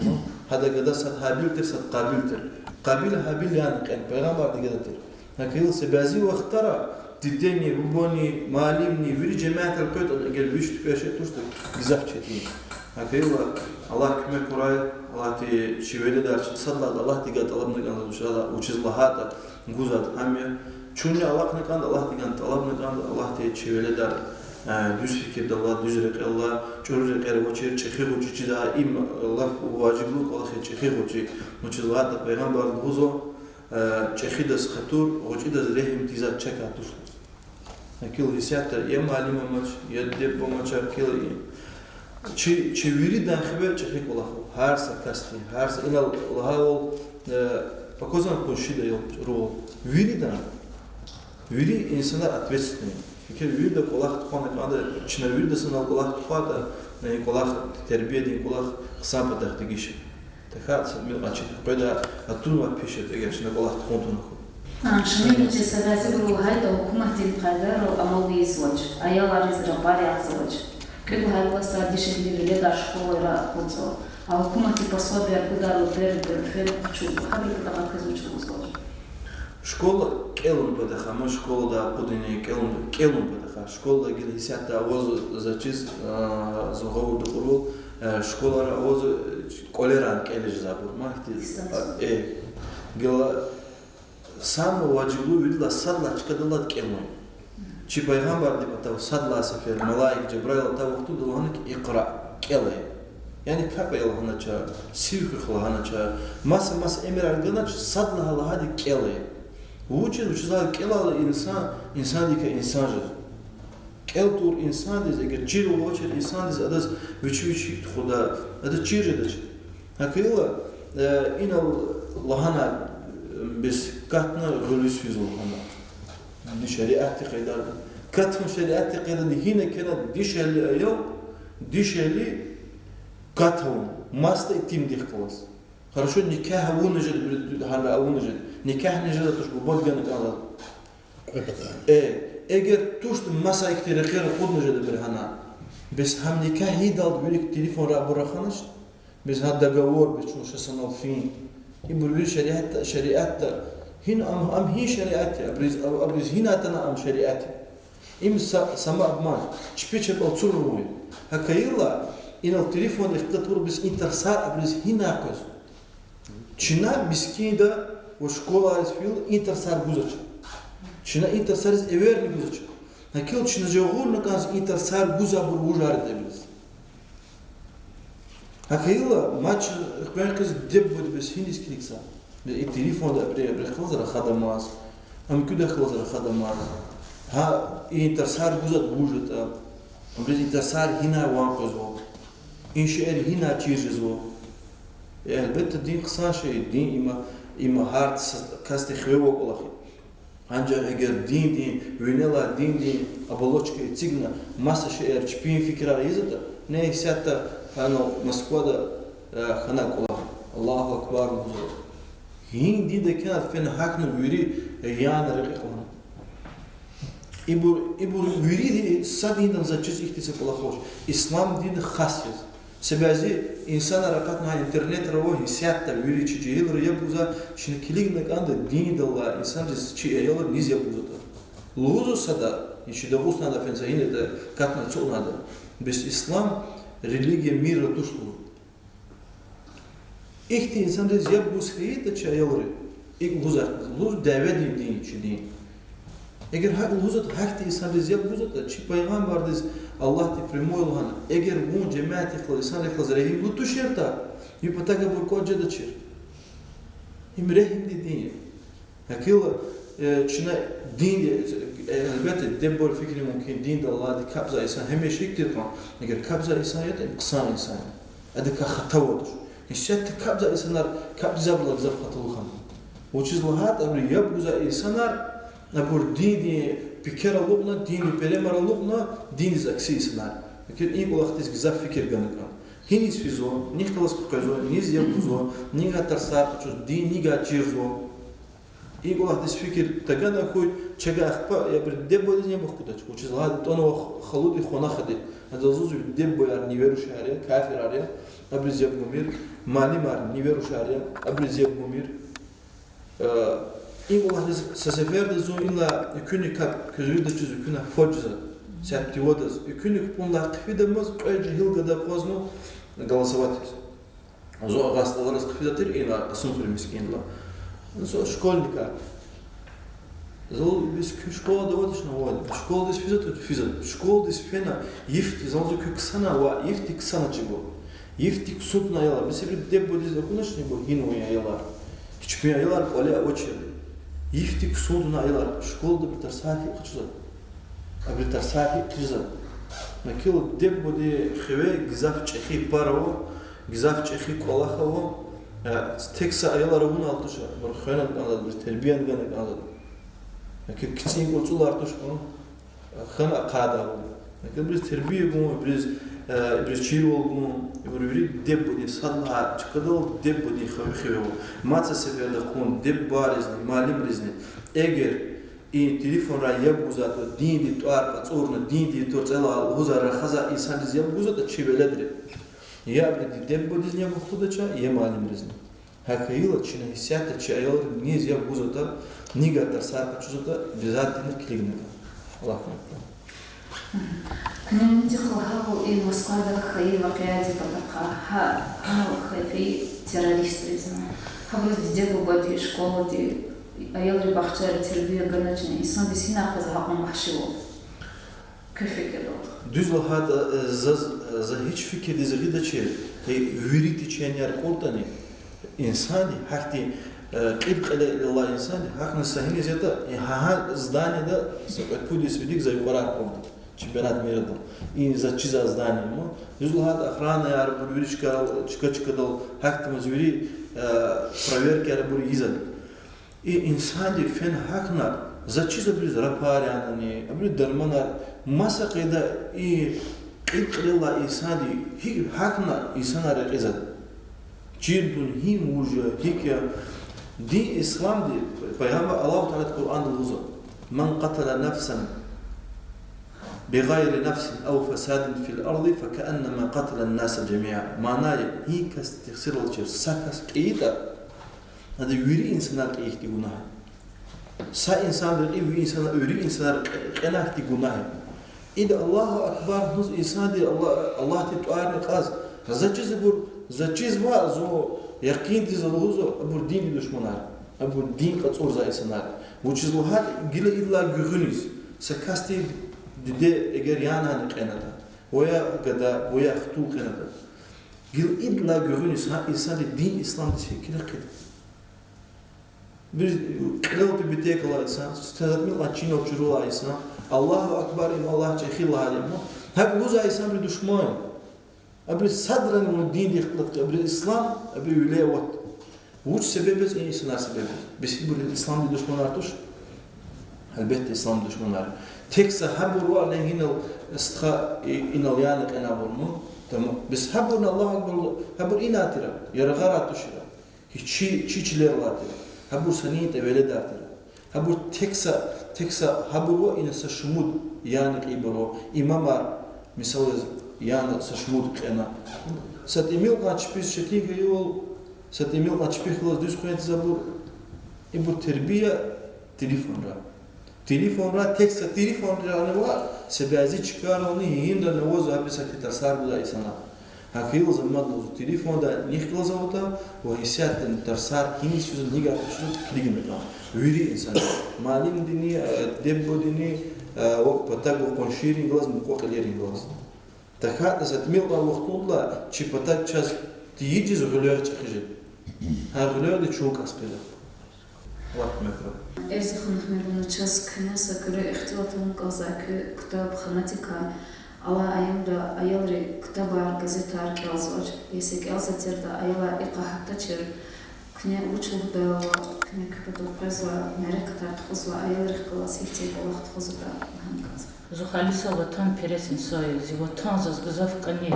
гьада гада сад Гьабил тир, сад Къабил тир. Къабил Гьабил яна кьена, пайгъамбарди гада тир. ГьакӀ хьайила са бязи вахтара дидени, бубани, муаллимни, вири жемятдал къведатӀа, эгер вич туькӀвей шей туштӀа, гзаф четин я. ГьакӀ хьайила Аллагь куьмек гурай, Аллагьди чи веледар, чи сад лагьайди Аллагьдивай тӀалабна кӀанда, вучиз лагьайтӀа гузвайди гьам я. Чунни алахъна кӀанда Аллагьдивай, тӀалабна кӀанда Аллагьди чи веледар, э, дуьз фикирдалди, дуьз рекьелди, чӀуру рекьера авачир, чӀехи гъвечӀи чизвай, им лап важиблу кӀвалах я, чӀехи гъвечӀи. Вучиз лагьайтӀа Пайгъамбарди лугьузва, э, чӀехидаз хатур, гъвечӀидаз регьим тийизвай чакай туш. Гьакила исятда я муаллим амач, я диде-буба амач, гьакила и. Чи, чи виридан хиве чӀехи кӀвалах ава, гьар са касдин, гьар са инал лагьайвал, э, аквазвани къуншида, я ругъал. Виридан. Вири инсанар ответственный. Фикир, вирида кӀвалах тухвана кӀанда, чна вирида санал кӀвалах тухвайтӀа, э, кӀвалах, тербиядин кӀвалах хъсан патахъ дегиш я. ТахьайтӀа са тӀимил къанни чӀехи къведа, атунва пиша, эгер чна кӀвалах тухун тавуна хьуй. А, шумуд йис са газибуру лагьайтӀа, гьукуматдин къайдайрал амал ийизвач, аялриз рапар ягъизвач. КӀуьд лагьай классда дишегьли веледар школайра акъудзава. А гьукуматди пособияр гудай лугьудай фена къачузва. Гьабуру патахъай квез вуч лугьузвач? Школа кӀелун патахъай, ма школада акъудунин кӀелун, кӀелун патахъай. Школада гила исятда авазва заз чиз, а, зун гъавурда кьурвал, а, школайра авазва, э, кӀвалерани кӀелиз жезвайбур. Ма ихьтин, дистанцион. Э, гила самое важиблу виридалай сад лагьай чкадал алад кӀелун. Чи Пайгъамбарди патав сад лагьай сефер малаик Жабраил атай вахтунда лагьана хьи, اقرأ, кӀел ая. Яни капӀ ая лагьанач, сив хуьх лагьанач, маса-маса эмирар ганач, сад лагьай лагьайди кӀел ая. Вучиз, вучиз лагьайтӀа кӀелайла инсан, инсандикай инсан жез. КӀел тавур инсандиз, эгер чирвал авачир инсандиз, адаз вичи-вичи тухуда, адаз чир жедач. Гьакӏ хьайила, э, инал лагьана, э, бес катна гъуьлуьз физва лагьана. Ди шариатдин къайдада. Катун шариатдин къайдада, гьина кхьена дишегьли аял, дишегьли кат авун, масадал итимдихъ галаз. Хорошо, никягь авуна жеда, гьана авуна жеда. Никягьни жеда туш, бубад гана кӏанда. Э, эгер туштӏа маса ихьтин рекьер акъудна жеда бир гьана. Бес гьам никягь ийидалди вилик телефонра абур раханач. Бес гьа договор бес чун ша санал фин. Ибур вири шариатда, шариатда. Гьина ам, ам гьи шариат я, абуруз, абуруз гьина атана ам шариат я. Им са-, самообман, чпи чеб алцурун я. Гьакӏ хьайила, инал телефонда ихтилат авур бес и тарсар абуруз гьина къвез. Чна мискӏинда ва школайриз фейила и тарсар гузвач. Чна и тарсариз эверни гузвач. Гьакӏ хьайила чна жагъурна кӏанзава и тарсар гузвайбур вужар ятӏа абуруз. Гьакӏ хьайила, мад чи къвен къиз диде-бубади бес гьиниз килигзава? Бес и телефонда абуру, абуру хъвазва рахадамаз, ам куьда хъвазва рахадамаз. Гьа, и тарсар гузвайди вуж ятӏа, абуруз и тарсар гьина ван къвезва, и шейэр гьина чир жезва. Э, гьелбетда, дин хъсан шей, дин има, има гьар са касдин хиве авай кӏвалах я. Анжах эгер диндин, винелай диндин оболочка эцигна, маса шейэр, чпин фикирар ийизватӏа, не исятда гьанал Москвада, э, хьана кӏвалах, Аллагьу акбар лугьузва. Гьи динда кӏанда фена гьахьна вири, э, яна рекьихъ лагьана. Ибур, ибур вири са диндал заз чиз ихьтин са кӏвалах авач. Ислам дин хас яз. Себеб зи инсанар акъатна гьа интернетра ва исятда вири чи жегьилри яб гузва, чна килигна кӏанда диндал алай инсанриз чи аялар низ яб гузватӏа. Лугьузва сада, чи Дагъустанда фена са гьинада катна ацукьнавайда. Бес ислам религия мира туш лугьуз. Ихьтин инсанриз яб гуз хьайитӏа чи аялри, икӏ лугьузвай, лугьуз дяведин дин, чи дин. Эгер гьакӏ лугьузватӏа, гьахьтин инсанриз яб гузватӏа, чи пайгъамбардиз Аллагьди прямой лагьана: эгер вун жемятдихъ галаз, инсанрихъ галаз регьимлу туширтӏа, ви патав абур кӏватӏ жедачир. Им регьимдин дин я. Гьакӏ хьайила, э, чна дин, э, гьелбетда, диде-бубайрин фикир мумкин, диндал алайди капӏзавай инсан гьамиша гьикӏ тир кьван, эгер капӏзавай инсан ятӏа, им хъсан инсан я. Адакай хата авач. Исятда капӏзавай инсанар капӏдайбурулай гзаф хаталу хьана. Вучиз лагьайтӏа абуру яб гузвай инсанар, абур диндин пекер алукьна, диндин перемар алукьна, диндиз акси инсанар. Гьакӏ хьайила и кӏвалахдиз гзаф фикир гана кӏанда. Гьиниз физва, нихъ галаз къекъвезва, низ яб гузва, нигагь тарсар къачузва, дин нигагь чирзава. И кӏвалахдиз фикир тагана хьуй, чавай ахпа, я абуру диде-бубадизни яб хкудач. Вучиз лагьайтӏа атӏанва халуди, хванахади. Адаз лугьузва: ви диде-бубаяр неверующийяр я, кафирар я, абуруз яб гумир, муаллимар неверующийяр я, абуруз яб гумир. Э, и кӏвалахдиз са сеферда зун ина экуьнин капӏ куьз виридаз чиз, экуьнай фад жезва. Сятти вадаз. Экуьнин капӏунилай хъфидамаз кьве жегьил гада акъвазна голосовать ийиз. Зун Агъа СтӀалраз хъфизвай тир ина Кьасумхуьруьн мискӀиндилай. Зун школьникар. Зун бес куь школада аватӀа чна авай. Школадиз физватӀа, физватӀа. Школадиз фена, йифди, зун лугьузва, куь ксана ва йифди ксаначни ибур. Йифди ксун туна аялар. Бес ибуру диде-бубадиз акуначни ибур гьинвай аялар. Гьич куь аялар кӀвале авачирди. Йифди ксун туна аялар. Школада абуру тарсар гьикӀ къачузватӀа? Абуру тарсар гьикӀ хъижезватӀа? Накил диде-бубади хиве гзаф чӀехи пар ава, гзаф чӀехи кӀвалах ава, э, тек са аялар авуна туш, абур хвена кӀанзаватӀа, абуруз тербия гана кӀанзаватӀа. Накил кицӀин кӀурцӀулар туш кьван, хьана акъатзава. Накил абуруз тербия гун, абуруз, э, абуруз чирвал гун, ибур вири диде-бубадин сад лагьай чкадал диде-бубадин хиве, хиве ава. Мад са сеферда кьван диде-бубайризни, муаллимризни, эгер и телефонрай яб гузватӀа, диндин тӀвар кьацӀурна, диндин тӀвар цӀелай лугьузвай, рахазвай инсанриз яб гузватӀа чи веледри, я абуру диде-бубадизни яб ахкъудача, я муаллимризни. ГьакӀ хьайила чна гьисятда чи аялриз низ яб гузватӀа, нигагь тарсар къачузватӀа, обязательно килигна кӀанда. Аллагьу акбар. Куьне муьтӀахъ лагьайвал, и Москвада хьайи вакъиадин патахъай, гьа, гьа хьайи террористризни, гьабуруз диде-бубади, школади, аялри бахчайра тербия ганачни, инсандиз гьинай къвезва гьакьван вагьшивал? Куь фикирдалди. Дуьз лагьайтӀа, э, заз, э, за гьич фикирдиз гъидачир, э, вири теченияр кьуртӀани, инсанди гьахьтин, э, кьил кьилел алай инсанди гьахьна са гьиниз ятӀа, э, гьа, гьа зданиеда са кьвед-пуд йис вилик за юкьварар кьурди чемпионат мирадал. И заз чизвай здание ман. Дуьз лагьайтӀа, охранаяр, абур вири чка-, чка-чкадал гьахьтинбуруз вири, э, проверкаяр абур ийизвайди. И инсанди фена гьахьна, заз чизвай абуруз рапар янани, абуруз дарманар, маса къайдада и кьил кьилел алай инсанди гьи-, гьахьна инсанар рекьизвайди. Чирдун гьим вуж я, гьикӀ я. Дин исламди, Пайгъамбар, Аллагьу Таалади Къуръанда лугьузва: من قتل نفسا بغير نفس أو فساد في الأرض فكأنما قتل الناس جميعا. Мана я, гьи кас тахсир алачир са кас кьейитӀа, ада вири инсанар кьейи хьтин гунагь я. Са инсан рекьи вири инсанар, вири инсанар кье-, кьена хьтин гунагь я. Ида Аллагьу акбар лугьуз инсанди Алла-, Аллагьдин тӀварни кьаз, заз чизвайбур, заз чизва, зун якъиндиз лугьузва, абур диндин душманар, абур дин кьацӀурзавай инсанар. Вучиз лагьайтӀа гила идалай гуьгъуьниз са касдин диде эгер яна гьана кьенатӀа, ва я гада, ва я хтул кьенатӀа, гила идалай гуьгъуьниз гьа инсанди дин исламдиз гьикӀ рехъида? Бир кьилел тӀебетӀекӀ алай инсан, са тӀимил кьван чинал чурулай инсан, Аллагьу акбар, им Аллагь чӀехи лагьайди я, гьакӀ лугьузвай инсанри душман я. Абуру садрани вун диндихъ галатда, абуру ислам, абуру виле аватда. Вуч себеб яз? И инсанар себеб яз. Бес ибур исламдин душманар туш? Гьелбетда, исламдин душманар. Тек са гьабур ва гьинал стха, и-, инал яна кьенабур ман. Тамам. Бес гьабурни, Аллагьу акбар, гьабур инай тир, яргъара тушир. Чи, чи чилерилай тир. Гьабур санитӀа веледар тир. Гьабур тек са, тек са гьабур ва ина са шумуд яна кьейибур ва имамар, мисал яз, яна са шумуд кьена. Са тӀимил кьван чпиз четин хьайивал, са тӀимил кьван чпихъ галаз дуьз хъвен тийиз абур, ибур тербия телефонра. Телефонра, тек са телефонрани ва са бязи чкайрални гьинрани аваз гьабуруз гьахьтин тарсар гузвай инсанар. ГьакӀ хьайила за мад лугьузва, телефонда нихъ галаз аватӀа, ва гьисятда тарсар гьиниз физва, нигагь физватӀа килигна кӀанда. Вири инсанар. Муаллимдини, э, диде-бубадини, э, ва патав ва къуншийрин галаз, мукьва-кьилийрин галаз. ТахьайтӀа са тӀимил кьван вахтундилай чи патав чаз тийижиз гъуьлягъ чӀехи жеда. Гьа гъуьлягъди чун кӀас къведа. Аллагь куьмек хьурай. Эрзиханум Мегьамедовна, чаз куьне са куьруь ихтилат авун кӀанзавай куь ктабханадикай. Алай аямра аялри ктабар, газетар кӀелзавач. Еси кӀелзавай тирди аялар и къагьдачир. Куьне вуч лугьудайвал ава, куьне куь патав къвезвай мярекатар тухузвай аялрихъ галаз гьихьтин кӀвалах тухузватӀа лагьана кӀанзава. Зун халисан ватанперес инсан я, зи ватан заз гзаф кӀани.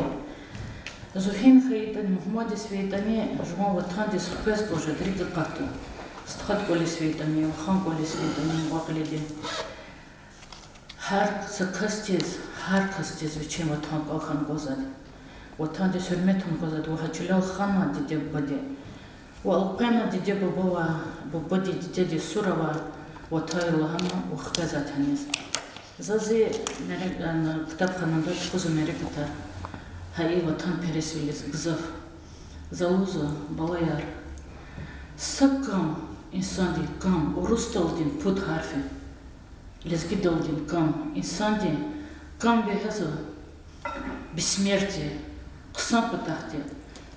Зун гьина хьайитӀани, мугьмандиз фейитӀани, жуван ватандиз хквез кӀанзава рикӀ акъатун. Стхад кӀвализ фейитӀани, вахан кӀвализ фейитӀани, мукьва-кьилиди. Гьар са касдиз, гьар касдиз вичин ватан кӀвал хьана кӀанзавайди. Ватандиз гьуьрмет авун кӀанзавайди ва гьа чилел хана диде-бубади. Ва элкъвена диде-бубавай, бубади дидедиз сур авай ватанри лагьана ва хквезвай таниз. За зи мярек-, ана, ктабханада тухузва мярекатар гьа и ватанпересвилиз гзаф. За лугьузва, балаяр, са кам, инсандин кам, урусдалдин пуд гьарф я, лезгидалдин кам, инсандин кам вегьезва, бессмертие, хъсан патахъди.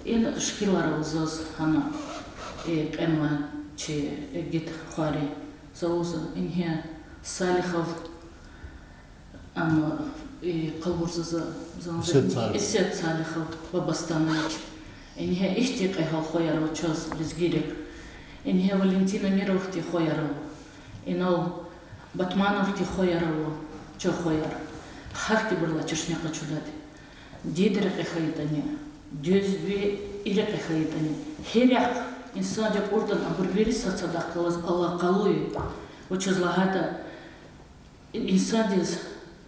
Ина шикилар ава заз гьана, и кьенвай чи игит хвари. За лугьузва, ингье Салихов, ам, и къалурзава за, за Эсет Салихов. Эсет Салихов, Бабастанвич. Ингье ихьтин кьегьал хваяр ава чаз, лезгийрихъ. Ингье Валентин Амировахьтин хваяр ава. Инал Батмановахьтин хваяр ава, чан хваяр. Гьахьтинбурулай чешне къачудайди. Диде рекье хьайитӀани, дуьз ви и рекье хьайитӀани, гьи рехъ инсанди кӀуртӀани, абур вири сад-садахъ галаз алакъалу я. Вучиз лагьайтӀа инсандиз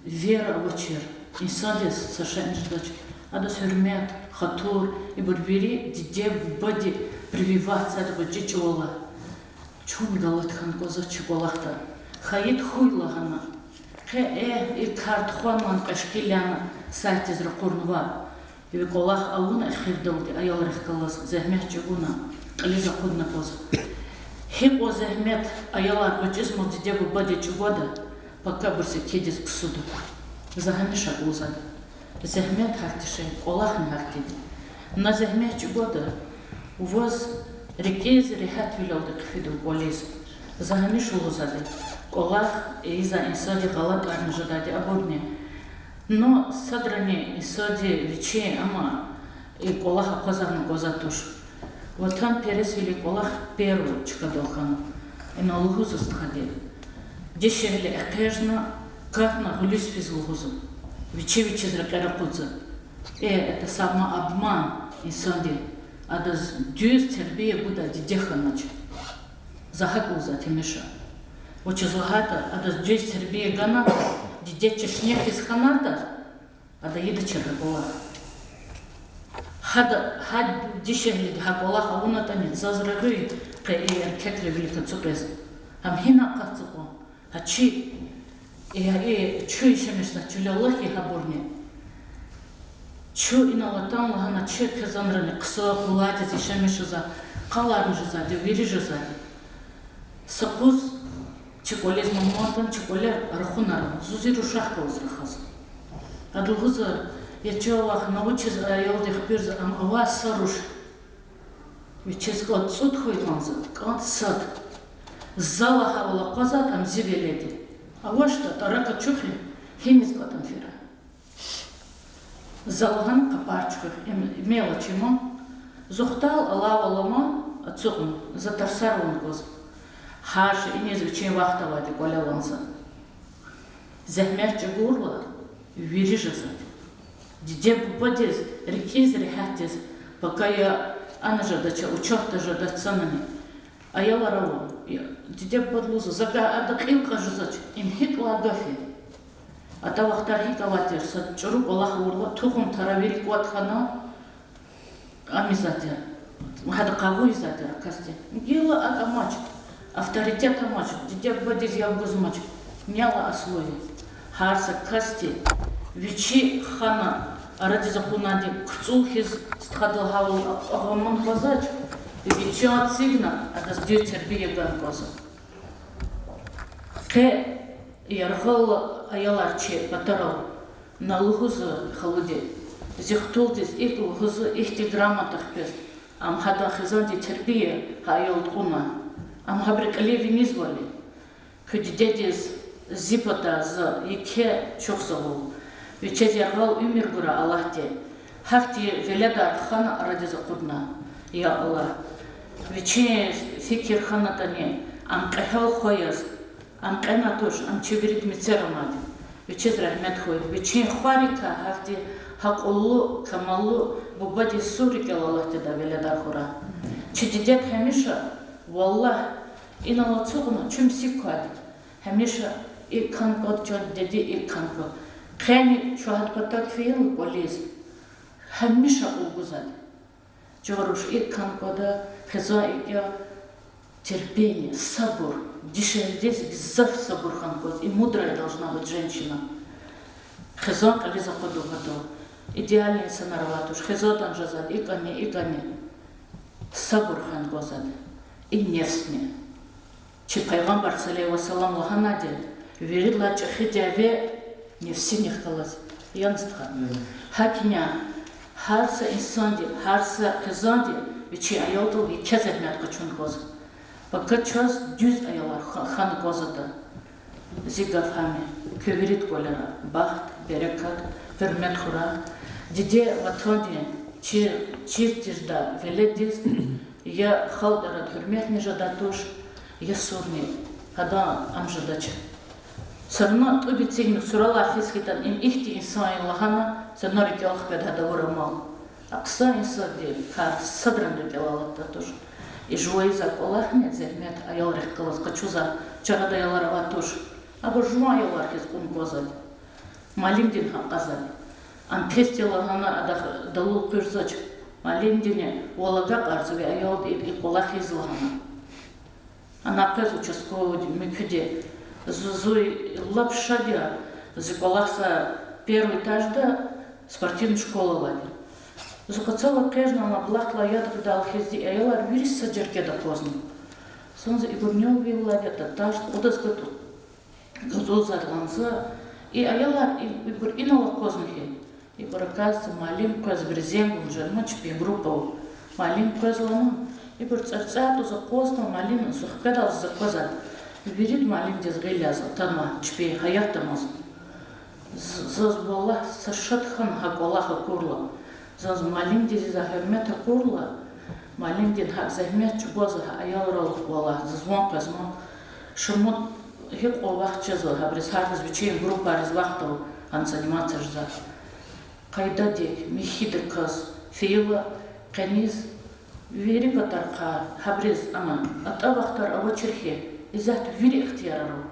вера авачир, инсандиз са шейни жедач, адаз гьуьрмет, хатур, ибур вири диде-бубади прививать ийизвай гъвечӀи чӀавалай. Чун галат хьана кӀанзава чи кӀвалахда. Хьайид хьуй лагьана. Къе, э, и кар тухванвани, кьве шикил яна сайтдиз ракъурнава. Ви кӀвалах авуна эхирдалди аялрихъ галаз, зегьмет чӀугуна, кьилиз акъудна кӀанзава. Гьикьван зегьмет аялар гъвечӀизмал диде-бубади чӀугвада, пака абур секиндиз ксуда. За гьамиша лугьузвайди. Зегьмет гьахьтин шей, кӀвалахни гьахьтинди. На зегьмет чӀугвада, ваз рикӀиз регьятвилелди хъфида кӀвализ. За гьамиша лугьузвайди. КӀвалах ийизвай инсанди гъалатӀарни жедайди абурни. Ну, садрани инсанди вичин, амма и кӀвалах акъвазарна кӀанзавайди туш. Ватанпересвилин кӀвалах первый чкадал хьана. Ина лугьузва стхади. Дишегьли экъечӀна, катна гъуьлуьз физ лугьузва. Вичи вичиз рекьер акъудзава. Э, это самообман инсанди. Адаз дуьз тербия гудай диде хьанач. За гьакӀ лугьузвайди гьамиша. Вучиз лагьайтӀа адаз дуьз тербия ганатӀа, диде чешне хьиз хьанатӀа, ада ийидачир гьа кӀвалах. Гьада, гьа дишегьлиди гьа кӀвалах авунатӀани, заз регъуь я къе и эркекри вилик ацукьиз. Ам гьина акъатзава кьван. Гьа чи, и, и, чун яшамиш жезвай чилел хьи гьабурни. Чун инал атанва лагьана чи хизанрани хъсан къулайдиз яшамиш жезва, къаларни жезвайди, вири жезвайди. Са къуз чи кӀвализ мугьман атана, чи кӀвале рахунар ава, зун зи рушахъ галаз рахаз. Ада лугьузва: я чан вах, на вучиз аялди хквезва, ам авай са руш. Вичиз кӀанз цӀуд хьуй кӀанзава, кӀанз сад. За лагьайвал акъвазайтӀа, ам зи веледи. АвачтӀа, тӀарак ачухин, гьиниз кӀватӀна фирай. За лагьана къапар чуьхуьх, им мелочь я ман. Зун хтал алайвал ама, ацукьна, за тарсар авуна кӀанзава. Гьар шей иниз вичин вахт авайди кӀвале лагьана за. Зегьмет чӀугурла, вири жезвайди. Диде-бубадиз рикӀиз регьятдиз, пака я ана жедач, учётда жедач санани. Аялар ава, я, диде-бубади лугьузва, за гьа ада кьил кьаз жезвач, им гьикӀ лагьай гаф я. АтӀа вахтар гьикӀ авай тир, са чӀуру кӀвалах авурла, тухум-тарав вири кӀватӀ хьана, ам ийизвай тир, гьада къагъу ийизвай тир а касди. Гила акӀ амач, авторитет амач, диде-бубадиз яб гузмач, нела аслу я. Гьар са касди вичи хана арадиз акъуднавайди куцӀул хьиз стхадал гьавал акьван ман кӀанзавач, вичи эцигна адаз дуьз тербия гана кӀанзава. Къе яргъал аялар чи патарал, на лугьузва халуди, зи хтулдиз икӀ лугьузва, ихьтин грамота хквез, ам гьадан хизандин тербия гьа аялди кьуна, ам гьабурун кьилив винизвайвал я. Куь дидедиз зи патай за еке чухсагъул. Вичиз яргъал уьмуьр гурай Аллагьди. Гьахьтин веледар хана арадиз акъудна, я Аллагь. Вичин фикир хьанатӀани, ам кьегьал хва яз, ам кьена туш, ам чи виридан мецел амайди. Вичиз рагьмет хьуй. Вичин хварикай гьахьтин гьакьуллу, камаллу бубадин сур рикӀел Аллагьди веледар хьурай. Чи дидед гьамиша, валлагь, инал ацукьна чун мисик квайди. Гьамиша икӀ хьана кӀанда, чан диде, икӀ хьана кӀанда. Къени чун гьадан патав фейила кӀвализ, гьамиша акьул гузвайди. Чан руш, икӀ хьана кӀанда, хизан икӀ я, терпение, сабур. Дишегьлидиз гзаф сабур хьана кӀанзава, и мудрая должна быть женщина. Хизан кьилиз акъудун патал. Идеальный инсанар авайди туш, хизандани жезвайди икӀани, икӀани. Сабур хвена кӀанзаватӀа, и нефсни. Чи пайгъамбар صلى الله عليه وسلم лагьанайди: виридалай чӀехи дяве нефсинихъ галаз я, стха. ГьакӀни гьар са инсанди, гьар са хизанди вичин аялдал еке зегьмет къачуна кӀанзава. Пака чаз дуьз аялар ха-, хьана кӀанзаватӀа. Зи гаф гьам я: куь виридан кӀвалера бахт, берекат, гьуьрмет хьурай. Диде ватандин чир, чир тирди веледдиз я халкь арада гьуьрметни жедай туш, я сурни гьадан ам жедач. Всё равно тӀуб эцигна суралай физ хьайитӀани, им ихьтин инсан я лагьана, всё равно рикӀел хкведа гьада авур амал. Ахъсан инсанди кар садрани рикӀелай алатдай туш. И жуван ийизвай кӀвалахни, зегьмет аялрихъ галаз къачузвай, чарада аялар авай туш. Абур жуван аялар хьиз кьуна кӀанзаватӀа. Муаллимдини гьакӀ кьазвайди. Ам пес я лагьана адахъ далу къвезвач. Муаллимдини вал агакьарзава ви аялди и, и кӀвалах ийиз лагьана. Ана къвез участковыйди, муькуьди. Зу-, зун лап шад я, зи кӀвалахза первый этажда спортивный школа авайди. Зун къецел экъечӀна, ана булахдилай яд гъидайла хьиз зи аялар вири са жергеда акъвазна. Зун за ибур нел вил лагьайтӀа, этаж кьудаз гатӀу-, гатӀунзавайди лагьана за, и аялар и-, ибур инал акъвазна хьи. Ибур, оказывается, муаллим къвез, абуруз зенг гун жеда ман, чпин группа ава. Муаллим къвез лагьана, ибур цӀарцӀайтӀа за акъвазна, муаллим за хкведайла заз аквазва. Вирида муаллимдиз гъил яз атанва чпин гьаятда ман. З-, заз валлагь са шад хьана гьа кӀвалах акурла. Заз муаллимдиз ийизвай гьуьрмет акурла, муаллимдин гьакӀ зегьмет чӀугвазвай гьа аялрал, валлагь, заз ван къвезва ман. Шумуд гьикьван вахт жезва гьабуруз, гьардаз вичин группайриз вахт ава гьана заниматься жезвай. Къайдадик, михьидаказ фейила, къенез вири патарихъай гьабуруз, амма атӀа вахтар авачир хьи, исятда вири ихтиярар ава.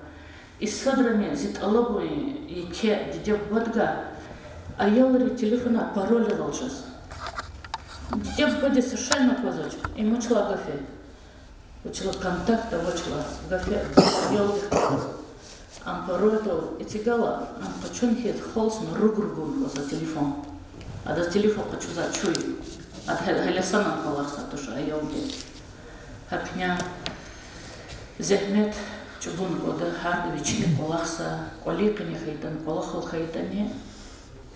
И садрани зи тӀалабун еке: диде-бубадикай аялрин телефонар парольрал жез. Диде-бубадиз са шейни аквазвач, им вуч лагьай гаф я. Вучиз лагьайтӀа контакт авачтӀа гаф я, аялдихъ галаз. Ам парольдал эцигайла, ам къачун хьиз халкьдин руг-ругуд кӀанзава телефон. Адаз телефон къачузвай чуй. Ада гье-, гьеле санал кӀвалахзавай туш аялди. ГьакӀни зегьмет чӀугуна кӀанда, гьарда вичин кӀвалахза, кӀвалин къене хьайитӀани, кӀвалахал хьайитӀани,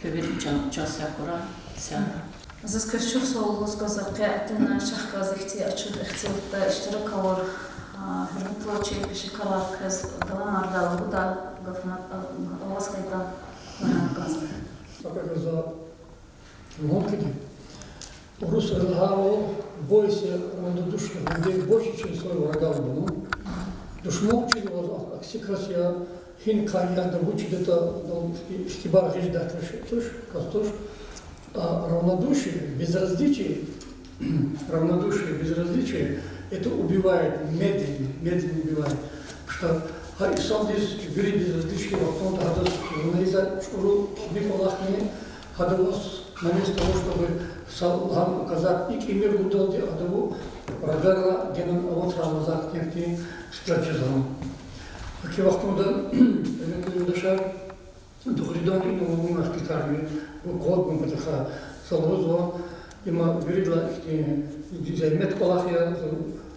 куь вири чан-, чан сагъ хьурай, сагърай. Заз квез чухсагъул лугьуз кӀанзава, къе атана чахъ галаз ихьтин ачух ихтилатда иштирак авур, а, гьуьрметлу чи пешекарар, квез даламарда лугьудай гафар, а, аваз хьайитӀа, лагьана кӀанзава. Лугьун кӀанзава, урусри лагьайвал: бойся равнодушных людей больше, чем своего врага, лугьун. Душман чизвай акси кас я, гьинихъай я, ада вуч ийидатӀа, ихтибар гъиз жедай кас туш, кас туш. А равнодушие, безразличие, равнодушие, безразличие, это убивает медленно, медленно убивает. Потому что гьа инсандиз вири безразличие вахтунда гьадаз вуна ийизвай чӀуру кими кӀвалахни, гьада ваз, вместо того, чтобы салам указать, икӀ ийимир лугьудалди, гьада вун врагарилай генани аватрай лугьузвай кӀанзава. Гьакӏ вахтунда, гьуьрметлу юлдашар, дугъриданни, инал авунвай ихтилатарни, ва къвагъун патахъай за лугьузва, има виридалай ихьтин зегьмет кӀвалах я,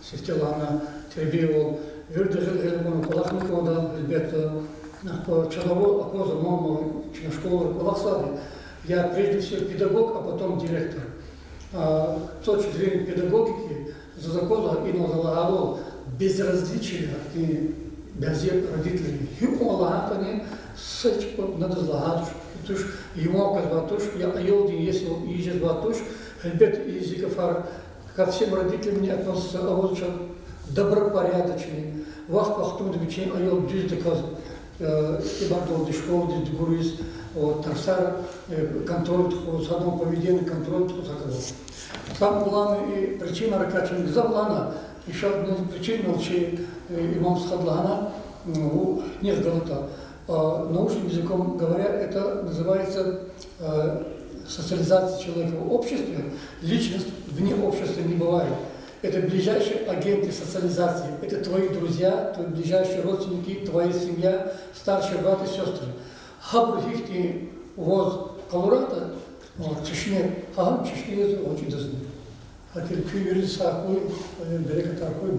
сифте лагьана, тербиявал, вирида гъил-гъиле кьуна кӀвалахни кӀанда, гьелбетда. Ахпа чаз ава, аквазва мама, чна школара кӀвалахзавайди, я прежде всего педагог, а потом директор. А, с точки зрения педагогики, заз аквазва, инал за лагьайвал, безразличие, ахьтин бязи родителей. Гьикьван лагьайтӀани, са чӀавуз адаз лагьай туш, туш, юан къвезвай туш, я аялдин есивал ийиз жезвай туш, гьелбетда, и зи гафар ко всем родителям не относится, аваз чаз добропорядочный, вахт-вахтунда вичин аял дуьздаказ, э, итимардалди школадиз дугуриз, о, тарсар, э, контроль тухуз, гьадан поведение контроль тухуз, гьакӀ ава. Самое главное, и причина ракачан гзаф лагьана, ещё одна из причин, мол, чи, э, имам стхади лагьана, м, ву нихъ галатӀа. А, научным языком говоря, это называется, э, социализация человека в обществе. Личность вне общества не бывает. Это ближайшие агенты социализации. Это твои друзья, твои ближайшие родственники, твоя семья, старший брат и сёстры. Гьабур гьихьтин ваз къалурайтӀа, чешне, гьа чешне яз гъвечӀи дазвани. Ахир куь вири сагъ хьуй, берекатар хьуй.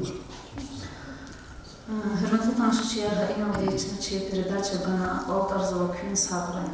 Гьуьрметлу тамашачияр, гьа иналди чна чи передача гана акьалтӀарзава Куьн сагърай.